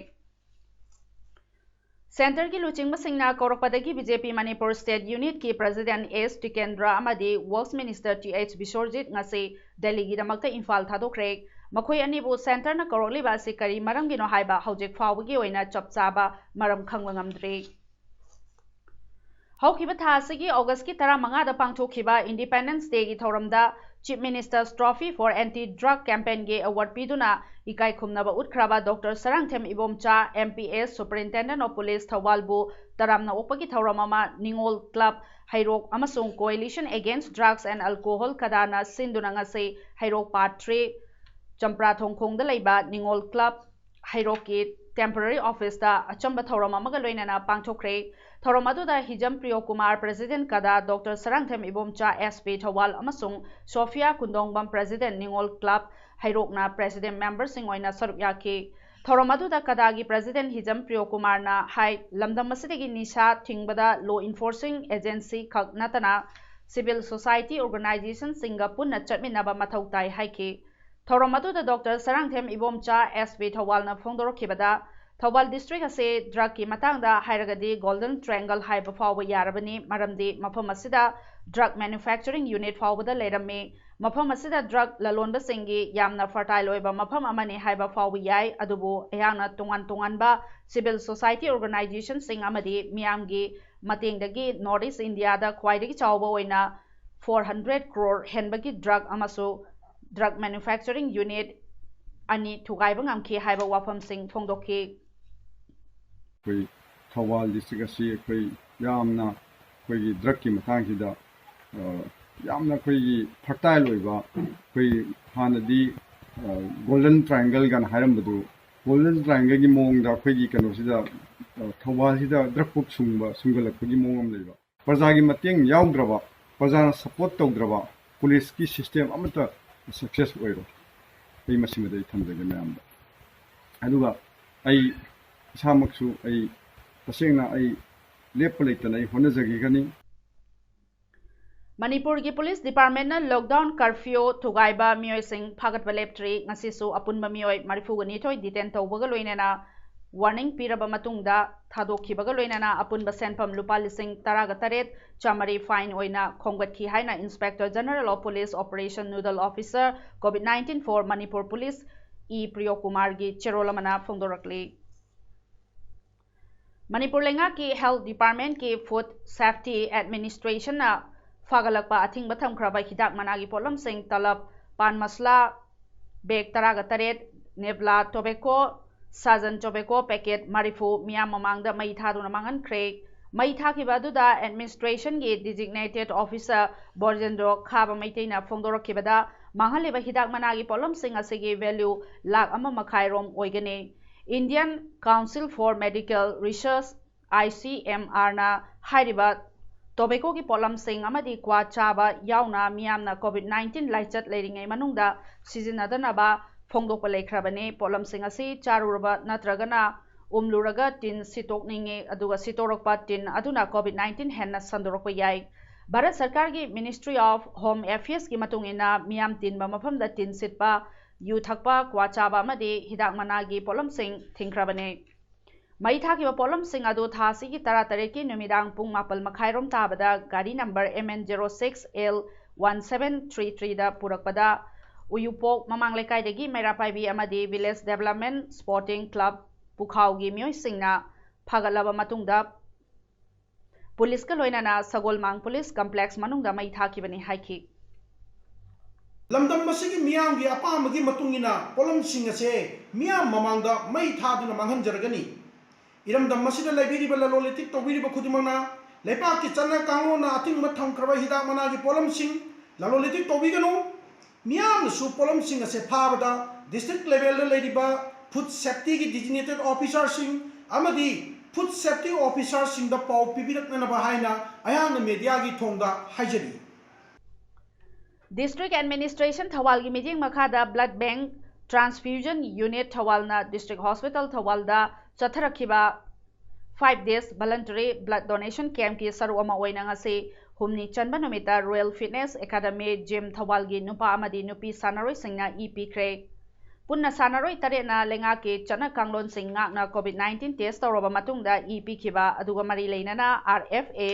Centre ꯒꯤ ꯂꯨꯆꯤꯡꯕꯁꯤꯡꯅ ꯀꯧꯔꯛꯄꯗꯒꯤ B J P Manipur State Unit ꯀꯤ President S Tikendra ꯑꯃꯗꯤ Works Minister Th Biswarjit ꯉꯁꯤ ꯗꯦꯜꯂꯤꯒꯤꯗꯃꯛꯇ ꯏꯝꯐꯥꯜ ꯊꯥꯗꯣꯛꯈ꯭ꯔꯦ꯫ ꯃꯈꯣꯏ ꯑꯅꯤꯕꯨ Centre ꯅ ꯀꯧꯔꯛꯂꯤꯕ ꯑꯁꯤ ꯀꯔꯤ ꯃꯔꯝꯒꯤꯅꯣ ꯍꯥꯏꯕ ꯍꯧꯖꯤꯛ ꯐꯥꯎꯕꯒꯤ ꯑꯣꯏꯅ ꯆꯞ ꯆꯥꯕ ꯃꯔꯝ ꯈꯪꯕ ꯉꯝꯗ꯭ꯔꯤ꯫ ꯍꯧꯈꯤꯕ ꯊꯥ ꯑꯁꯤꯒꯤ August ꯀꯤ ꯇꯔꯥꯃꯉꯥꯗ ꯄꯥꯡꯊꯣꯛꯈꯤꯕ Independence Day ꯒꯤ ꯊꯧꯔꯝꯗ Chief Minister's Trophy for Anti Drug Campaign ꯒꯤ award ꯄꯤꯗꯨꯅ ꯏꯀꯥꯏ ꯈꯨꯝꯅꯕ ꯎꯠꯈ꯭ꯔꯕ Doctor Sarangthem Ibomcha, M P S, Superintendent of Police ꯊꯧꯕꯥꯜꯕꯨ ꯇꯔꯥꯝꯅ ꯑꯣꯛꯄꯒꯤ ꯊꯧꯔꯝ ꯑꯃ ꯅꯤꯉꯣꯜ Club ꯍꯩꯔꯣꯛ ꯑꯃꯁꯨꯡ Coalition Against Drugs and Alcohol, ꯀꯗꯥꯅ ꯁꯤꯟꯗꯨꯅ ꯉꯁꯤ ꯍꯩꯔꯣꯛ Part three ꯆꯝꯄ꯭ꯔꯥ ꯊꯣꯡꯈꯣꯡꯗ ꯂꯩꯕ ꯅꯤꯉꯣꯜ Club ꯍꯩꯔꯣꯛꯀꯤ temporary office ꯇ ꯑꯆꯝꯕ ꯊꯧꯔꯝ ꯑꯃꯒ ꯂꯣꯏꯅꯅ ꯄꯥꯡꯊꯣꯛꯈ꯭ꯔꯦ꯫ ꯊꯧꯔꯝ ꯑꯗꯨꯗ ꯍꯤꯖꯝ ꯄ꯭ꯔꯤꯌꯣ ꯀꯨꯃꯥꯔ, President ꯀꯗꯥ, Doctor Sarangthem Ibomcha, S P Thoubal, ꯑꯃꯁꯨꯡ ꯁꯣꯐꯤꯌꯥ ꯀꯨꯟꯗꯣꯡꯕꯝ, President ꯅꯤꯉꯣꯜ Club ꯍꯩꯔꯣꯛꯅ President member ꯁꯤꯡ ꯑꯣꯏꯅ ꯁꯔꯨꯛ ꯌꯥꯈꯤ꯫ ꯊꯧꯔꯝ ꯑꯗꯨꯗ ꯀꯗꯥꯒꯤ President ꯍꯤꯖꯝ ꯄ꯭ꯔꯤꯌꯣ ꯀꯨꯃꯥꯔꯅ ꯍꯥꯏ, ꯂꯝꯗꯝ ꯑꯁꯤꯗꯒꯤ ꯅꯤꯁꯥ ꯊꯤꯡꯕꯗ law enforcing agency ꯈꯛ ꯅꯠꯇꯅ civil society organizationꯁꯤꯡꯒ ꯄꯨꯟꯅ ꯆꯠꯃꯤꯟꯅꯕ ꯃꯊꯧ ꯇꯥꯏ ꯍꯥꯏꯈꯤ꯫ ꯊꯧꯔꯝ ꯑꯗꯨꯗ doctor Sarangthem Ibomcha, S P ꯊꯧꯕꯥꯜꯅ ꯐꯣꯡꯗꯣꯔꯛꯈꯤꯕꯗ, ꯊꯧꯕꯥꯜ district ꯑꯁꯤ drugꯀꯤ ꯃꯇꯥꯡꯗ ꯍꯥꯏꯔꯒꯗꯤ Golden Triangle ꯍꯥꯏꯕ ꯐꯥꯎꯕ ꯌꯥꯔꯕꯅꯤ, ꯃꯔꯝꯗꯤ ꯃꯐꯝ ꯑꯁꯤꯗ drug manufacturing unit ꯐꯥꯎꯕꯗ ꯂꯩꯔꯝꯃꯤ꯫ ꯃꯐꯝ ꯑꯁꯤꯗ drug ꯂꯂꯣꯟꯕꯁꯤꯡꯒꯤ ꯌꯥꯝꯅ fertile ꯑꯣꯏꯕ ꯃꯐꯝ ꯑꯃꯅꯤ ꯍꯥꯏꯕ ꯐꯥꯎꯕ ꯌꯥꯏ, ꯑꯗꯨꯕꯨ ꯑꯩꯍꯥꯛꯅ ꯇꯣꯉꯥꯟ ꯇꯣꯉꯥꯟꯕ civil society organizationꯁꯤꯡ ꯑꯃꯗꯤ ꯃꯤꯌꯥꯝꯒꯤ ꯃꯇꯦꯡꯗꯒꯤ North East Indiaꯗ ꯈ꯭ꯋꯥꯏꯗꯒꯤ ꯆꯥꯎꯕ ꯑꯣꯏꯅ four hundred crore ꯍꯦꯟꯕꯒꯤ drug ꯑꯃꯁꯨ drug manufacturing unit ꯑꯅꯤ ꯊꯨꯒꯥꯏꯕ ꯉꯝꯈꯤ ꯍꯥꯏꯕ ꯋꯥꯐꯝꯁꯤꯡ ꯐꯣꯡꯗꯣꯛꯈꯤ꯫ ꯑꯩꯈꯣꯏ ꯊꯧꯕꯥꯜ district ꯑꯁꯤ ꯑꯩꯈꯣꯏ ꯌꯥꯝꯅ ꯑꯩꯈꯣꯏꯒꯤ drugꯀꯤ ꯃꯇꯥꯡꯁꯤꯗ, ꯑ, ꯌꯥꯝꯅ ꯑꯩꯈꯣꯏꯒꯤ fertile ꯑꯣꯏꯕ, ꯑꯩꯈꯣꯏ ꯍꯥꯟꯅꯗꯤ, ꯑ, Golden Triangle ꯀꯥꯏꯅ ꯍꯥꯏꯔꯝꯕꯗꯨ, Golden Triangleꯒꯤ ꯃꯑꯣꯡꯗ ꯑꯩꯈꯣꯏꯒꯤ ꯀꯩꯅꯣꯁꯤꯗ, ꯑ, ꯊꯧꯕꯥꯜꯁꯤꯗ drug ꯈꯨꯠ ꯁꯨꯡꯕ, ꯁꯨꯡꯒꯠꯂꯛꯄꯒꯤ ꯃꯑꯣꯡ ꯑꯃ ꯂꯩꯕ꯫ ꯄ꯭ꯔꯖꯥꯒꯤ ꯃꯇꯦꯡ ꯌꯥꯎꯗ꯭ꯔꯕ, ꯄ꯭ꯔꯖꯥꯅ support ꯇꯧꯗ꯭ꯔꯕ policeꯀꯤ system ꯑꯃꯠꯇ success ꯑꯣꯏꯔꯣꯏ꯫ ꯑꯩ ꯃꯁꯤꯃꯗꯤ ꯑꯩ ꯊꯝꯖꯒꯦ ꯃꯌꯥꯝꯗ꯫ ꯑꯗꯨꯒ ꯑꯩ ꯏꯁꯥꯃꯛꯁꯨ ꯑꯩ ꯇꯁꯦꯡꯅ ꯑꯩ ꯂꯦꯞꯄ ꯂꯩꯇꯅ ꯑꯩ ꯍꯣꯠꯅꯖꯈꯤꯒꯅꯤ꯫ ꯃꯅꯤꯄꯨꯔꯒꯤ police departmentꯅ lockdown curfew ꯊꯨꯒꯥꯏꯕ ꯃꯤꯑꯣꯏꯁꯤꯡ ꯐꯥꯒꯠꯄ ꯂꯦꯞꯇ꯭ꯔꯤ꯫ ꯉꯁꯤꯁꯨ ꯑꯄꯨꯟꯕ ꯃꯤꯑꯣꯏ ꯃꯔꯤꯐꯨꯒ ꯅꯤꯊꯣꯏ detain ꯇꯧꯕꯒ ꯂꯣꯏꯅꯅ warning ꯄꯤꯔꯕ ꯃꯇꯨꯡꯗ ꯊꯥꯗꯣꯛꯈꯤꯕꯒ ꯂꯣꯏꯅꯅ ꯑꯄꯨꯟꯕ ꯁꯦꯟꯐꯝ ꯂꯨꯄꯥ ꯂꯤꯁꯤꯡ ꯇꯔꯥꯒ ꯇꯔꯦꯠ ꯆꯥꯃꯔꯤ fine ꯑꯣꯏꯅ ꯈꯣꯝꯒꯠꯈꯤ ꯍꯥꯏꯅ Inspector General of Police Operation Nodal Officer COVID nineteen for Manipur Police E ꯄ꯭ꯔꯤꯌꯣꯀꯨꯃꯥꯔꯒꯤ ꯆꯦꯔꯣꯜ ꯑꯃꯅ ꯐꯣꯡꯗꯣꯔꯛꯂꯤ꯫ ꯃꯅꯤꯄꯨꯔ ꯂꯩꯉꯥꯛꯀꯤ Health Departmentꯀꯤ Food Safety Administrationꯅ ꯐꯥꯒꯠꯂꯛꯄ ꯑꯊꯤꯡꯕ ꯊꯝꯈ꯭ꯔꯕ ꯍꯤꯗꯥꯛ ꯃꯅꯥꯒꯤ ꯄꯣꯠꯂꯝꯁꯤꯡ, ꯇꯂꯞ, ꯄꯥꯟ ꯃꯁꯂꯥ bag ꯇꯔꯥꯒ ꯇꯔꯦꯠ, Nevla tobacco, Sajan tobacco packet ꯃꯔꯤꯐꯨ ꯃꯤꯌꯥꯝ ꯃꯃꯥꯡꯗ ꯃꯩ ꯊꯥꯗꯨꯅ ꯃꯥꯡꯍꯟꯈ꯭ꯔꯦ꯫ ꯃꯩ ꯊꯥꯈꯤꯕ ꯑꯗꯨꯗ administrationꯒꯤ designated officer ꯕꯣꯔꯖꯦꯟꯗ꯭ꯔꯣ ꯈꯥꯕ ꯃꯩꯇꯩꯅ ꯐꯣꯡꯗꯣꯔꯛꯈꯤꯕꯗ, ꯃꯥꯡꯍꯜꯂꯤꯕ ꯍꯤꯗꯥꯛ ꯃꯅꯥꯒꯤ ꯄꯣꯠꯂꯝꯁꯤꯡ ꯑꯁꯤꯒꯤ value ꯂꯥꯈ ꯑꯃ ꯃꯈꯥꯏ ꯔꯣꯝ ꯑꯣꯏꯒꯅꯤ꯫ Indian Council for Medical Research, I C M Rꯅ ꯍꯥꯏꯔꯤꯕ tobaccoꯒꯤ ꯄꯣꯠꯂꯝꯁꯤꯡ ꯑꯃꯗꯤ ꯀ꯭ꯋꯥ ꯆꯥꯕ ꯌꯥꯎꯅ ꯃꯤꯌꯥꯝꯅ COVID nineteen ꯂꯥꯏꯆꯠ ꯂꯩꯔꯤꯉꯩ ꯃꯅꯨꯡꯗ ꯁꯤꯖꯤꯟꯅꯗꯅꯕ ꯐꯣꯡꯗꯣꯛꯄ ꯂꯩꯈ꯭ꯔꯕꯅꯤ꯫ ꯄꯣꯠꯂꯝꯁꯤꯡ ꯑꯁꯤ ꯆꯥꯔꯨꯔꯕ ꯅꯠꯇ꯭ꯔꯒꯅ ꯎꯝꯂꯨꯔꯒ ꯇꯤꯟ ꯁꯤꯠꯇꯣꯛꯅꯤꯡꯏ, ꯑꯗꯨꯒ ꯁꯤꯠꯇꯣꯔꯛꯄ ꯇꯤꯟ ꯑꯗꯨꯅ COVID nineteen ꯍꯦꯟꯅ ꯁꯟꯗꯣꯔꯛꯄ ꯌꯥꯏ꯫ ꯚꯥꯔꯠ ꯁꯔꯀꯥꯔꯒꯤ Ministry of Home Affairsꯀꯤ ꯃꯇꯨꯡ ꯏꯟꯅ, ꯃꯤꯌꯥꯝ ꯇꯤꯟꯕ ꯃꯐꯝꯗ ꯇꯤꯟ ꯁꯤꯠꯄ, ꯌꯨ ꯊꯛꯄ, ꯀ꯭ꯋꯥ ꯆꯥꯕ ꯑꯃꯗꯤ ꯍꯤꯗꯥꯛ ꯃꯅꯥꯒꯤ ꯄꯣꯠꯂꯝꯁꯤꯡ ꯊꯤꯡꯈ꯭ꯔꯕꯅꯤ꯫ ꯃꯩ ꯊꯥꯈꯤꯕ ꯄꯣꯠꯂꯝꯁꯤꯡ ꯑꯗꯨ ꯊꯥ ꯑꯁꯤꯒꯤ ꯇꯔꯥꯇꯔꯦꯠꯀꯤ ꯅꯨꯃꯤꯗꯥꯡ ꯄꯨꯡ ꯃꯥꯄꯜ ꯃꯈꯥꯏꯔꯣꯝ ꯇꯥꯕꯗ ꯒꯥꯔꯤ number M N zero six L one seven three threeꯗ ꯄꯨꯔꯛꯄꯗ ꯎꯌꯨꯄꯣꯛ ꯃꯃꯥꯡ ꯂꯩꯀꯥꯏꯗꯒꯤ ꯃꯩꯔꯥ ꯄꯥꯏꯕꯤ ꯑꯃꯗꯤ Village Development Sporting Club ꯄꯨꯈꯥꯎꯒꯤ ꯃꯤꯑꯣꯏꯁꯤꯡꯅ ꯐꯥꯒꯠꯂꯕ ꯃꯇꯨꯡꯗ ꯄꯨꯂꯤꯁꯀ ꯂꯣꯏꯅꯅ ꯁꯒꯣꯜꯃꯥꯡ ꯄꯨꯂꯤꯁ ꯀꯝꯄ꯭ꯂꯦꯛꯁ ꯃꯅꯨꯡꯗ ꯃꯩ ꯊꯥꯈꯤꯕꯅꯤ ꯍꯥꯏꯈꯤ꯫ ꯂꯝꯗꯝ ꯑꯁꯤꯒꯤ ꯃꯤꯌꯥꯝꯒꯤ ꯑꯄꯥꯝꯕꯒꯤ ꯃꯇꯨꯡ ꯏꯟꯅ ꯄꯣꯠꯂꯝꯁꯤꯡ ꯑꯁꯦ ꯃꯤꯌꯥꯝ ꯃꯃꯥꯡꯗ ꯃꯩ ꯊꯥꯗꯨꯅ ꯃꯥꯡꯍꯟꯖꯔꯒꯅꯤ꯫ ꯏꯔꯝꯗꯝ ꯑꯁꯤꯗ ꯂꯩꯕꯤꯔꯤꯕ ꯂꯂꯣꯟ ꯏꯇꯤꯛ ꯇꯧꯕꯤꯔꯤꯕ ꯈꯨꯗꯤꯡꯃꯛꯅ ꯂꯩꯕꯥꯛꯀꯤ ꯆꯠꯅ ꯀꯥꯡꯂꯣꯟꯅ ꯑꯊꯤꯡꯕ ꯊꯝꯈ꯭ꯔꯕ ꯍꯤꯗꯥꯛ ꯃꯅꯥꯒꯤ ꯄꯣꯠꯂꯝꯁꯤꯡ ꯂꯂꯣꯟ ꯏꯇꯤꯛ ꯇꯧꯕꯤꯒꯅꯨ꯫ ꯃꯤꯌꯥꯝꯅꯁꯨ ꯄꯣꯠꯂꯝꯁꯤꯡ ꯑꯁꯦ ꯐꯥꯕꯗ district levelꯗ ꯂꯩꯔꯤꯕ food safetyꯒꯤ designated officerꯁꯤꯡ ꯑꯃꯗꯤ food safety officerꯁꯤꯡꯗ ꯄꯥꯎ ꯄꯤꯕꯤꯔꯛꯅꯅꯕ ꯍꯥꯏꯅ ꯑꯩꯍꯥꯛꯅ mediaꯒꯤ ꯊꯣꯡꯗ ꯍꯥꯏꯖꯔꯤ꯫ District Administration ꯊꯧꯕꯥꯜꯒꯤ ꯃꯤꯠꯌꯦꯡ ꯃꯈꯥꯗ Blood Bank Transfusion Unit ꯊꯧꯕꯥꯜꯅ District Hospital ꯊꯧꯕꯥꯜꯗ ꯆꯠꯊꯔꯛꯈꯤꯕ five days voluntary blood donation campꯀꯤ ꯁꯔꯨꯛ ꯑꯃ ꯑꯣꯏꯅ ꯉꯁꯤ ꯍꯨꯝꯅꯤ ꯆꯟꯕ ꯅꯨꯃꯤꯠꯇ Royal Fitness Academy Gym ꯊꯧꯕꯥꯜꯒꯤ ꯅꯨꯄꯥ ꯑꯃꯗꯤ ꯅꯨꯄꯤ ꯁꯥꯟꯅꯔꯣꯏꯁꯤꯡꯅ ꯏ ꯄꯤꯈ꯭ꯔꯦ꯫ ꯄꯨꯟꯅ ꯁꯥꯟꯅꯔꯣꯏ ꯇꯔꯦꯠꯅ ꯂꯩꯉꯥꯛꯀꯤ ꯆꯠꯅ ꯀꯥꯡꯂꯣꯟꯁꯤꯡ ꯉꯥꯛꯅ COVID nineteen test ꯇꯧꯔꯕ ꯃꯇꯨꯡꯗ ꯏ ꯄꯤꯈꯤꯕ, ꯑꯗꯨꯒ ꯃꯔꯤ ꯂꯩꯅꯅ R F A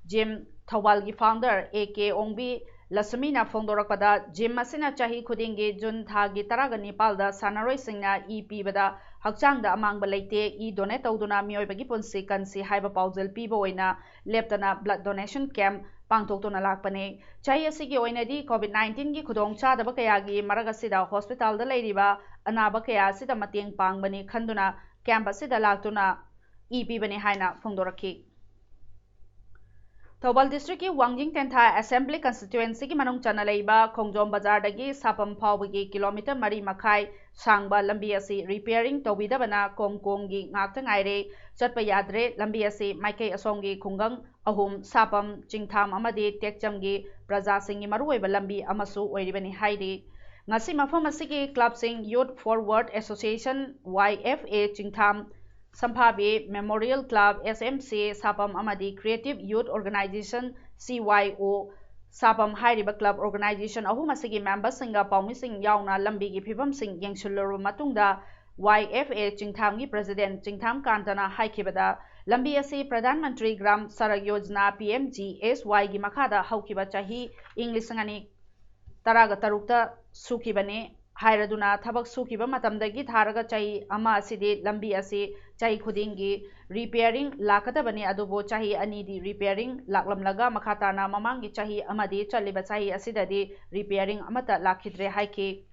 Gym ꯊꯧꯕꯥꯜꯒꯤ founder A K Ongbi ꯂꯁꯃꯤꯅ ꯐꯣꯡꯗꯣꯔꯛꯄꯗ, gym ꯑꯁꯤꯅ ꯆꯍꯤ ꯈꯨꯗꯤꯡꯒꯤ June ꯊꯥꯒꯤ ꯇꯔꯥꯒ ꯅꯤꯄꯥꯜꯗ ꯁꯥꯟꯅꯔꯣꯏꯁꯤꯡꯅ ꯏ ꯄꯤꯕꯗ ꯍꯛꯆꯥꯡꯗ ꯑꯃꯥꯡꯕ ꯂꯩꯇꯦ, ꯏ donate ꯇꯧꯗꯨꯅ ꯃꯤꯑꯣꯏꯕꯒꯤ ꯄꯨꯟꯁꯤ ꯀꯟꯁꯤ ꯍꯥꯏꯕ ꯄꯥꯎꯖꯦꯜ ꯄꯤꯕ ꯑꯣꯏꯅ ꯂꯦꯞꯇꯅ blood donation camp ꯄꯥꯡꯊꯣꯛꯇꯨꯅ ꯂꯥꯛꯄꯅꯤ꯫ ꯆꯍꯤ ꯑꯁꯤꯒꯤ ꯑꯣꯏꯅꯗꯤ COVID nineteen ꯒꯤ ꯈꯨꯗꯣꯡꯆꯥꯗꯕ ꯀꯌꯥꯒꯤ ꯃꯔꯛ ꯑꯁꯤꯗ hospitalꯗ ꯂꯩꯔꯤꯕ ꯑꯅꯥꯕ ꯀꯌꯥ ꯑꯁꯤꯗ ꯃꯇꯦꯡ ꯄꯥꯡꯕꯅꯤ ꯈꯟꯗꯨꯅ camp ꯑꯁꯤꯗ ꯂꯥꯛꯇꯨꯅ ꯏ ꯄꯤꯕꯅꯤ ꯍꯥꯏꯅ ꯐꯣꯡꯗꯣꯔꯛꯈꯤ꯫ ꯊꯧꯕꯥꯜ districtꯀꯤ ꯋꯥꯡꯖꯤꯡ ꯇꯦꯟꯊꯥ Assembly Constituencyꯒꯤ ꯃꯅꯨꯡ ꯆꯟꯅ ꯂꯩꯕ ꯈꯣꯡꯖꯣꯝ ꯕꯖꯥꯔꯗꯒꯤ ꯁꯥꯄꯝ ꯐꯥꯎꯕꯒꯤ kilometre ꯃꯔꯤ ꯃꯈꯥꯏ ꯁꯥꯡꯕ ꯂꯝꯕꯤ ꯑꯁꯤ repairing ꯇꯧꯕꯤꯗꯕꯅ ꯀꯣꯡ ꯀꯣꯡꯒꯤ ꯉꯥꯛꯇ ꯉꯥꯏꯔꯦ꯫ ꯆꯠꯄ ꯌꯥꯗ꯭ꯔꯦ꯫ ꯂꯝꯕꯤ ꯑꯁꯤ ꯃꯥꯏꯀꯩ ꯑꯁꯣꯝꯒꯤ ꯈꯨꯡꯒꯪ ꯑꯍꯨꯝ, ꯁꯥꯄꯝ, ꯆꯤꯡꯊꯥꯝ ꯑꯃꯗꯤ ꯇꯦꯛꯆꯝꯒꯤ ꯄ꯭ꯔꯖꯥꯁꯤꯡꯒꯤ ꯃꯔꯨꯑꯣꯏꯕ ꯂꯝꯕꯤ ꯑꯃꯁꯨ ꯑꯣꯏꯔꯤꯕꯅꯤ ꯍꯥꯏꯔꯤ꯫ ꯉꯁꯤ ꯃꯐꯝ ꯑꯁꯤꯒꯤ clubꯁꯤꯡ Youth Forward Association, Y F A ꯆꯤꯡꯊꯥꯝ, ꯁꯝꯐꯥꯕꯤ Memorial Club, S M C ꯁꯥꯄꯝ ꯑꯃꯗꯤ Creative Youth Organisation C Y O ꯁꯥꯄꯝ ꯍꯥꯏꯔꯤꯕ club organization ꯑꯍꯨꯝ ꯑꯁꯤꯒꯤ memberꯁꯤꯡꯒ ꯄꯥꯎꯃꯤꯁꯤꯡ ꯌꯥꯎꯅ ꯂꯝꯕꯤꯒꯤ ꯐꯤꯕꯝꯁꯤꯡ ꯌꯦꯡꯁꯤꯜꯂꯨꯔꯕ ꯃꯇꯨꯡꯗ, Y F A ꯆꯤꯡꯊꯥꯝꯒꯤ president ꯆꯤꯡꯊꯥꯝ ꯀꯥꯟꯇꯅ ꯍꯥꯏꯈꯤꯕꯗ, ꯂꯝꯕꯤ ꯑꯁꯤ Pradhan Mantri Gram Sadak Yojana, P M G S Y ꯒꯤ ꯃꯈꯥꯗ ꯍꯧꯈꯤꯕ ꯆꯍꯤ ꯏꯪ ꯂꯤꯁꯤꯡ ꯑꯅꯤ ꯇꯔꯥꯒ ꯇꯔꯨꯛꯇ ꯁꯨꯈꯤꯕꯅꯤ ꯍꯥꯏꯔꯗꯨꯅ, ꯊꯕꯛ ꯁꯨꯈꯤꯕ ꯃꯇꯝꯗꯒꯤ ꯊꯥꯔꯒ ꯆꯍꯤ ꯑꯃ ꯑꯁꯤꯗꯤ ꯂꯝꯕꯤ ꯑꯁꯤ ꯆꯍꯤ ꯈꯨꯗꯤꯡꯒꯤ repairing ꯂꯥꯛꯀꯗꯕꯅꯤ, ꯑꯗꯨꯕꯨ ꯆꯍꯤ ꯑꯅꯤꯗꯤ repairing ꯂꯥꯛꯂꯝꯂꯒ, ꯃꯈꯥ ꯇꯥꯅ ꯃꯃꯥꯡꯒꯤ ꯆꯍꯤ ꯑꯃꯗꯤ ꯆꯠꯂꯤꯕ ꯆꯍꯤ ꯑꯁꯤꯗꯗꯤ repairing ꯑꯃꯠꯇ ꯂꯥꯛꯈꯤꯗ꯭ꯔꯦ ꯍꯥꯏꯈꯤ꯫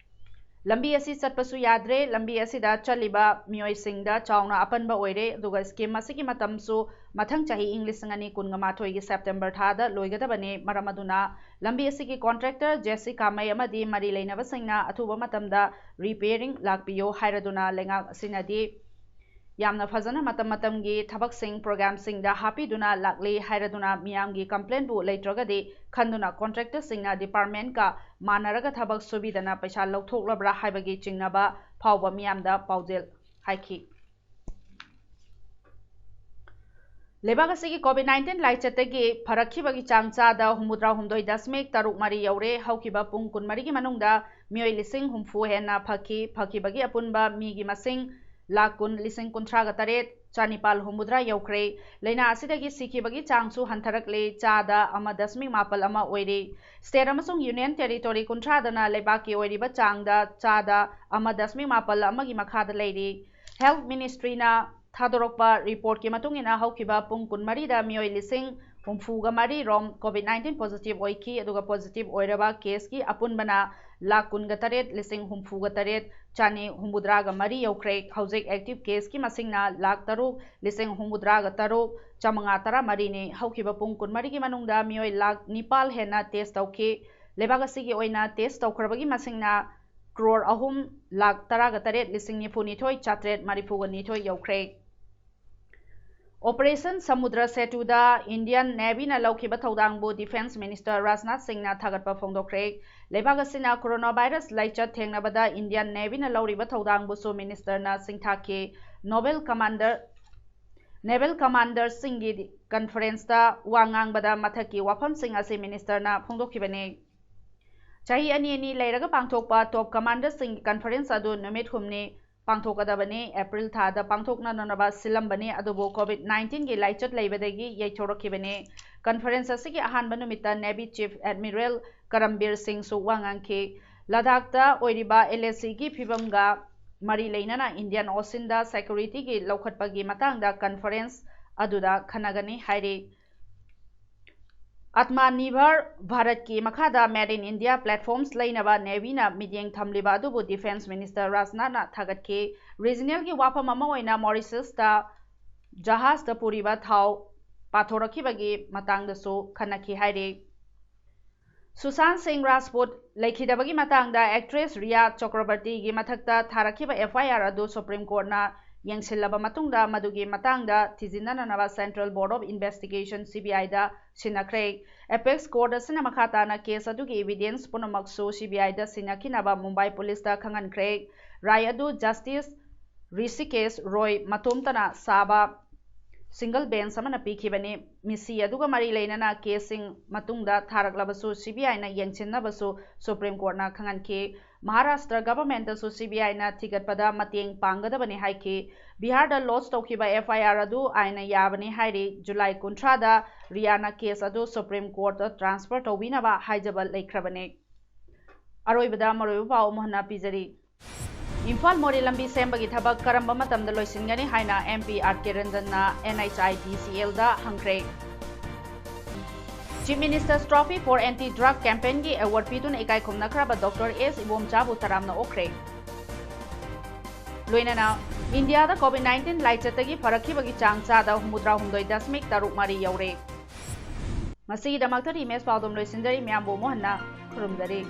ꯂꯝꯕꯤ ꯑꯁꯤ ꯆꯠꯄꯁꯨ ꯌꯥꯗ꯭ꯔꯦ, ꯂꯝꯕꯤ ꯑꯁꯤꯗ ꯆꯠꯂꯤꯕ ꯃꯤꯑꯣꯏꯁꯤꯡꯗ ꯆꯥꯎꯅ ꯑꯄꯟꯕ ꯑꯣꯏꯔꯦ, ꯑꯗꯨꯒ scheme ꯑꯁꯤꯒꯤ ꯃꯇꯝꯁꯨ ꯃꯊꯪ ꯆꯍꯤ ꯏꯪ ꯂꯤꯁꯤꯡ ꯑꯅꯤ ꯀꯨꯟꯒ ꯃꯥꯊꯣꯏꯒꯤ September ꯊꯥꯗ ꯂꯣꯏꯒꯗꯕꯅꯤ꯫ ꯃꯔꯝ ꯑꯗꯨꯅ ꯂꯝꯕꯤ ꯑꯁꯤꯒꯤ contractor J C ꯀꯥꯃꯩ ꯑꯃꯗꯤ ꯃꯔꯤ ꯂꯩꯅꯕꯁꯤꯡꯅ ꯑꯊꯨꯕ ꯃꯇꯝꯗ repairing ꯂꯥꯛꯄꯤꯌꯨ ꯍꯥꯏꯔꯗꯨꯅ, ꯂꯩꯉꯥꯛ ꯑꯁꯤꯅꯗꯤ ꯌꯥꯝꯅ ꯐꯖꯅ ꯃꯇꯝ ꯃꯇꯝꯒꯤ ꯊꯕꯛꯁꯤꯡ programꯁꯤꯡꯗ ꯍꯥꯞꯄꯤꯗꯨꯅ ꯂꯥꯛꯂꯤ ꯍꯥꯏꯔꯗꯨꯅ, ꯃꯤꯌꯥꯝꯒꯤ complainꯕꯨ ꯂꯩꯇ꯭ꯔꯒꯗꯤ ꯈꯟꯗꯨꯅ contractorꯁꯤꯡꯅ departmentꯀ ꯃꯥꯟꯅꯔꯒ ꯊꯕꯛ ꯁꯨꯕꯤꯗꯅ ꯄꯩꯁꯥ ꯂꯧꯊꯣꯛꯂꯕ꯭ꯔꯥ ꯍꯥꯏꯕꯒꯤ ꯆꯤꯡꯅꯕ ꯐꯥꯎꯕ ꯃꯤꯌꯥꯝꯗ ꯄꯥꯎꯖꯦꯜ ꯍꯥꯏꯈꯤ꯫ ꯂꯩꯕꯥꯛ ꯑꯁꯤꯒꯤ COVID nineteen ꯂꯥꯏꯆꯠꯇꯒꯤ ꯐꯔꯛꯈꯤꯕꯒꯤ ꯆꯥꯡ ꯆꯥꯗ ꯍꯨꯝꯐꯨꯇꯔꯥ ꯍꯨꯝꯗꯣꯏ ꯗꯁꯃꯤꯛ ꯇꯔꯨꯛ ꯃꯔꯤ ꯌꯧꯔꯦ꯫ ꯍꯧꯈꯤꯕ ꯄꯨꯡ ꯀꯨꯟꯃꯔꯤꯒꯤ ꯃꯅꯨꯡꯗ ꯃꯤꯑꯣꯏ ꯂꯤꯁꯤꯡ ꯍꯨꯝꯐꯨ ꯍꯦꯟꯅ ꯐꯈꯤ꯫ ꯐꯈꯤꯕꯒꯤ ꯑꯄꯨꯟꯕ ꯃꯤꯒꯤ ꯃꯁꯤꯡ ꯂꯥꯈ ꯀꯨꯟ ꯂꯤꯁꯤꯡ ꯀꯨꯟꯊ꯭ꯔꯥꯒ ꯇꯔꯦꯠ ꯆꯅꯤꯄꯥꯜ ꯍꯨꯝꯐꯨꯇꯔꯥ ꯌꯧꯈ꯭ꯔꯦ꯫ ꯂꯥꯏꯅꯥ ꯑꯁꯤꯗꯒꯤ ꯁꯤꯈꯤꯕꯒꯤ ꯆꯥꯡꯁꯨ ꯍꯟꯊꯔꯛꯂꯦ, ꯆꯥꯗ ꯑꯃ ꯗꯁꯃꯤꯛ ꯃꯥꯄꯜ ꯑꯃ ꯑꯣꯏꯔꯦ꯫ State ꯑꯃꯁꯨꯡ Union Territory ꯀꯨꯟꯊ꯭ꯔꯥꯗꯅ ꯂꯩꯕꯥꯛꯀꯤ ꯑꯣꯏꯔꯤꯕ ꯆꯥꯡꯗ ꯆꯥꯗ ꯑꯃ ꯗꯁꯃꯤꯛ ꯃꯥꯄꯜ ꯑꯃꯒꯤ ꯃꯈꯥꯗ ꯂꯩꯔꯤ꯫ Health Ministryꯅ ꯊꯥꯗꯣꯔꯛꯄ reportꯀꯤ ꯃꯇꯨꯡ ꯏꯟꯅ, ꯍꯧꯈꯤꯕ ꯄꯨꯡ ꯀꯨꯟꯃꯔꯤꯗ ꯃꯤꯑꯣꯏ ꯂꯤꯁꯤꯡ ꯍꯨꯝꯐꯨꯒ ꯃꯔꯤ ꯔꯣꯝ COVID nineteen positive ꯑꯣꯏꯈꯤ, ꯑꯗꯨꯒ positive ꯑꯣꯏꯔꯕ caseꯀꯤ ꯑꯄꯨꯟꯕꯅ ꯂꯥꯈ ꯀꯨꯟꯒ ꯇꯔꯦꯠ ꯂꯤꯁꯤꯡ ꯍꯨꯝꯐꯨꯒ ꯇꯔꯦꯠ ꯆꯅꯤ ꯍꯨꯝꯐꯨꯇꯔꯥꯒ ꯃꯔꯤ ꯌꯧꯈ꯭ꯔꯦ꯫ ꯍꯧꯖꯤꯛ active caseꯀꯤ ꯃꯁꯤꯡꯅ ꯂꯥꯈ ꯇꯔꯨꯛ ꯂꯤꯁꯤꯡ ꯍꯨꯝꯐꯨꯇꯔꯥꯒ ꯇꯔꯨꯛ ꯆꯥꯃꯉꯥ ꯇꯔꯥ ꯃꯔꯤꯅꯤ꯫ ꯍꯧꯈꯤꯕ ꯄꯨꯡ ꯀꯨꯟꯃꯔꯤꯒꯤ ꯃꯅꯨꯡꯗ ꯃꯤꯑꯣꯏ ꯂꯥꯈ ꯅꯤꯄꯥꯜ ꯍꯦꯟꯅ test ꯇꯧꯈꯤ꯫ ꯂꯩꯕꯥꯛ ꯑꯁꯤꯒꯤ ꯑꯣꯏꯅ test ꯇꯧꯈ꯭ꯔꯕꯒꯤ ꯃꯁꯤꯡꯅ ꯀ꯭ꯔꯣꯔ ꯑꯍꯨꯝ ꯂꯥꯈ ꯇꯔꯥꯒ ꯇꯔꯦꯠ ꯂꯤꯁꯤꯡ ꯅꯤꯐꯨ ꯅꯤꯊꯣꯏ ꯆꯥꯇ꯭ꯔꯦꯠ ꯃꯔꯤꯐꯨꯒ ꯅꯤꯊꯣꯏ ꯌꯧꯈ꯭ꯔꯦ꯫ Operation ꯁꯃꯨꯗ꯭ꯔ ꯁꯦꯇꯨꯗ Indian Navyꯅ ꯂꯧꯈꯤꯕ ꯊꯧꯗꯥꯡꯕꯨ Defence Minister ꯔꯥꯖꯅꯥꯊ ꯁꯤꯡꯅ ꯊꯥꯒꯠꯄ ꯐꯣꯡꯗꯣꯛꯈ꯭ꯔꯦ꯫ ꯂꯩꯕꯥꯛ ꯑꯁꯤꯅ coronavirus ꯂꯥꯏꯆꯠ ꯊꯦꯡꯅꯕꯗ Indian Navyꯅ ꯂꯧꯔꯤꯕ ꯊꯧꯗꯥꯡꯕꯨꯁꯨ ministerꯅ ꯁꯤꯡꯊꯥꯈꯤ꯫ Naval Commander Naval Commanderꯁꯤꯡꯒꯤ conferenceꯇ ꯋꯥ ꯉꯥꯡꯕꯗ ꯃꯊꯛꯀꯤ ꯋꯥꯐꯝꯁꯤꯡ ꯑꯁꯤ ministerꯅ ꯐꯣꯡꯗꯣꯛꯈꯤꯕꯅꯤ꯫ ꯆꯍꯤ ꯑꯅꯤ ꯑꯅꯤ ꯂꯩꯔꯒ ꯄꯥꯡꯊꯣꯛꯄ top commanderꯁꯤꯡꯒꯤ conference ꯑꯗꯨ ꯅꯨꯃꯤꯠ ꯍꯨꯝꯅꯤ ꯄꯥꯡꯊꯣꯛꯀꯗꯕꯅꯤ꯫ April ꯊꯥꯗ ꯄꯥꯡꯊꯣꯛꯅꯅꯕ ꯁꯤꯜꯂꯝꯕꯅꯤ, ꯑꯗꯨꯕꯨ COVID nineteenꯒꯤ ꯂꯥꯏꯆꯠ ꯂꯩꯕꯗꯒꯤ ꯌꯩꯊꯣꯔꯛꯈꯤꯕꯅꯤ꯫ Conference ꯑꯁꯤꯒꯤ ꯑꯍꯥꯟꯕ ꯅꯨꯃꯤꯠꯇ Navy Chief Admiral ꯀꯔꯝꯕꯤꯔ ꯁꯤꯡꯁꯨ ꯋꯥ ꯉꯥꯡꯈꯤ꯫ ꯂꯗꯥꯈꯇ ꯑꯣꯏꯔꯤꯕ LACꯒꯤ ꯐꯤꯕꯝꯒ ꯃꯔꯤ ꯂꯩꯅꯅ Indian Oceanꯗ securityꯒꯤ ꯂꯧꯈꯠꯄꯒꯤ ꯃꯇꯥꯡꯗ conference ꯑꯗꯨꯗ ꯈꯟꯅꯒꯅꯤ ꯍꯥꯏꯔꯤ꯫ Atmanirbhar Bharatꯀꯤ ꯃꯈꯥꯗ Made in India platforms ꯂꯩꯅꯕ Navyꯅ ꯃꯤꯠꯌꯦꯡ ꯊꯝꯂꯤꯕ ꯑꯗꯨꯕꯨ Defence Minister ꯔꯥꯖꯅꯥꯊꯅ ꯊꯥꯒꯠꯈꯤ꯫ Regionalꯒꯤ ꯋꯥꯐꯝ ꯑꯃ ꯑꯣꯏꯅ Mauritiusꯇ ꯖꯍꯥꯖꯇ ꯄꯨꯔꯤꯕ ꯊꯥꯎ ꯄꯥꯊꯣꯔꯛꯈꯤꯕꯒꯤ ꯃꯇꯥꯡꯗꯁꯨ ꯈꯟꯅꯈꯤ ꯍꯥꯏꯔꯤ꯫ ꯁꯨꯁꯥꯟ ꯁꯤꯡ ꯔꯥꯖꯄꯨꯠ ꯂꯩꯈꯤꯗꯕꯒꯤ ꯃꯇꯥꯡꯗ actress ꯔꯤꯌꯥ ꯆꯀ꯭ꯔꯕꯔꯇꯤꯒꯤ ꯃꯊꯛꯇ ꯊꯥꯔꯛꯈꯤꯕ FIR ꯑꯗꯨ Supreme Courtꯅ ꯌꯦꯡꯁꯤꯜꯂꯕ ꯃꯇꯨꯡꯗ ꯃꯗꯨꯒꯤ ꯃꯇꯥꯡꯗ ꯊꯤꯖꯤꯟꯅꯅꯕ Central Bureau of Investigation, CBIꯗ ꯁꯤꯟꯅꯈ꯭ꯔꯦ꯫ Apex Court ꯑꯁꯤꯅ ꯃꯈꯥ ꯇꯥꯅ case ꯑꯗꯨꯒꯤ evidence ꯄꯨꯝꯅꯃꯛꯁꯨ CBIꯗ ꯁꯤꯟꯅꯈꯤꯅꯕ ꯃꯨꯝꯕꯥꯏ ꯄꯨꯂꯤꯁꯇ ꯈꯪꯍꯟꯈ꯭ꯔꯦ꯫ ꯔꯥꯏ ꯑꯗꯨ Justice ꯔꯤꯁꯤꯀꯦꯁ ꯔꯣꯏ ꯃꯇꯣꯝꯇꯅ ꯁꯥꯕ single bench ꯑꯃꯅ ꯄꯤꯈꯤꯕꯅꯤ꯫ ꯃꯤꯁꯤ ꯑꯗꯨꯒ ꯃꯔꯤ ꯂꯩꯅꯅ caseꯁꯤꯡ ꯃꯇꯨꯡꯗ ꯊꯥꯔꯛꯂꯕꯁꯨ CBIꯅ ꯌꯦꯡꯁꯤꯟꯅꯕꯁꯨ Supreme Courtꯅ ꯈꯪꯍꯟꯈꯤ꯫ ꯃꯍꯥꯔꯥꯁꯇ꯭ꯔ governmentꯇꯁꯨ CBIꯅ ꯊꯤꯒꯠꯄꯗ ꯃꯇꯦꯡ ꯄꯥꯡꯒꯗꯕꯅꯤ ꯍꯥꯏꯈꯤ꯫ ꯕꯤꯍꯥꯔꯗ lodge ꯇꯧꯈꯤꯕ FIR ꯑꯗꯨ ꯑꯥꯏꯟꯅ ꯌꯥꯕꯅꯤ ꯍꯥꯏꯔꯤ꯫ ꯖꯨꯂꯥꯏ ꯀꯨꯟꯊ꯭ꯔꯥꯗ ꯔꯤꯌꯥꯅ case ꯑꯗꯨ Supreme Courtꯇ transfer ꯇꯧꯕꯤꯅꯕ ꯍꯥꯏꯖꯕ ꯂꯩꯈ꯭ꯔꯕꯅꯤ꯫ ꯑꯔꯣꯏꯕꯗ ꯃꯔꯨꯑꯣꯏꯕ ꯄꯥꯎ ꯑꯃꯨꯛ ꯍꯟꯅ ꯄꯤꯖꯔꯤ꯫ ꯏꯝꯐꯥꯜ ꯃꯣꯔꯦ ꯂꯝꯕꯤ ꯁꯦꯝꯕꯒꯤ ꯊꯕꯛ ꯀꯔꯝꯕ ꯃꯇꯝꯗ ꯂꯣꯏꯁꯤꯟꯒꯅꯤ ꯍꯥꯏꯅ MP ꯑꯥꯔ ꯀꯦ ꯔꯟꯖꯟꯅ NHIDCLꯗ ꯍꯪꯈ꯭ꯔꯦ꯫ Chief Minister's Trophy for Anti Drug Campaignꯒꯤ award ꯄꯤꯗꯨꯅ ꯏꯀꯥꯏ ꯈꯨꯝꯅꯈ꯭ꯔꯕ ꯗꯣꯛꯇꯔ ꯑꯦꯁ ꯏꯕꯣꯝꯆꯥꯕꯨ ꯇꯔꯥꯝꯅ ꯑꯣꯛꯈ꯭ꯔꯦ꯫ ꯂꯣꯏꯅꯅ ꯏꯟꯗꯤꯌꯥꯗ COVID nineteen ꯂꯥꯏꯆꯠꯇꯒꯤ ꯐꯔꯛꯈꯤꯕꯒꯤ ꯆꯥꯡ ꯆꯥꯗ ꯍꯨꯝꯐꯨꯇꯔꯥ ꯍꯨꯝꯗꯣꯏ ꯗꯁꯃꯤꯛ ꯇꯔꯨꯛ ꯃꯔꯤ ꯌꯧꯔꯦ꯫ ꯉꯁꯤꯒꯤꯗꯃꯛꯇꯗꯤ ꯏꯃꯦꯖ ꯄꯥꯎꯗꯝ ꯂꯣꯏꯁꯤꯟꯖꯔꯤ꯫ ꯃꯌꯥꯝꯕꯨ ꯑꯃꯨꯛ ꯍꯟꯅ ꯈꯨꯔꯨꯝꯖꯔꯤ꯫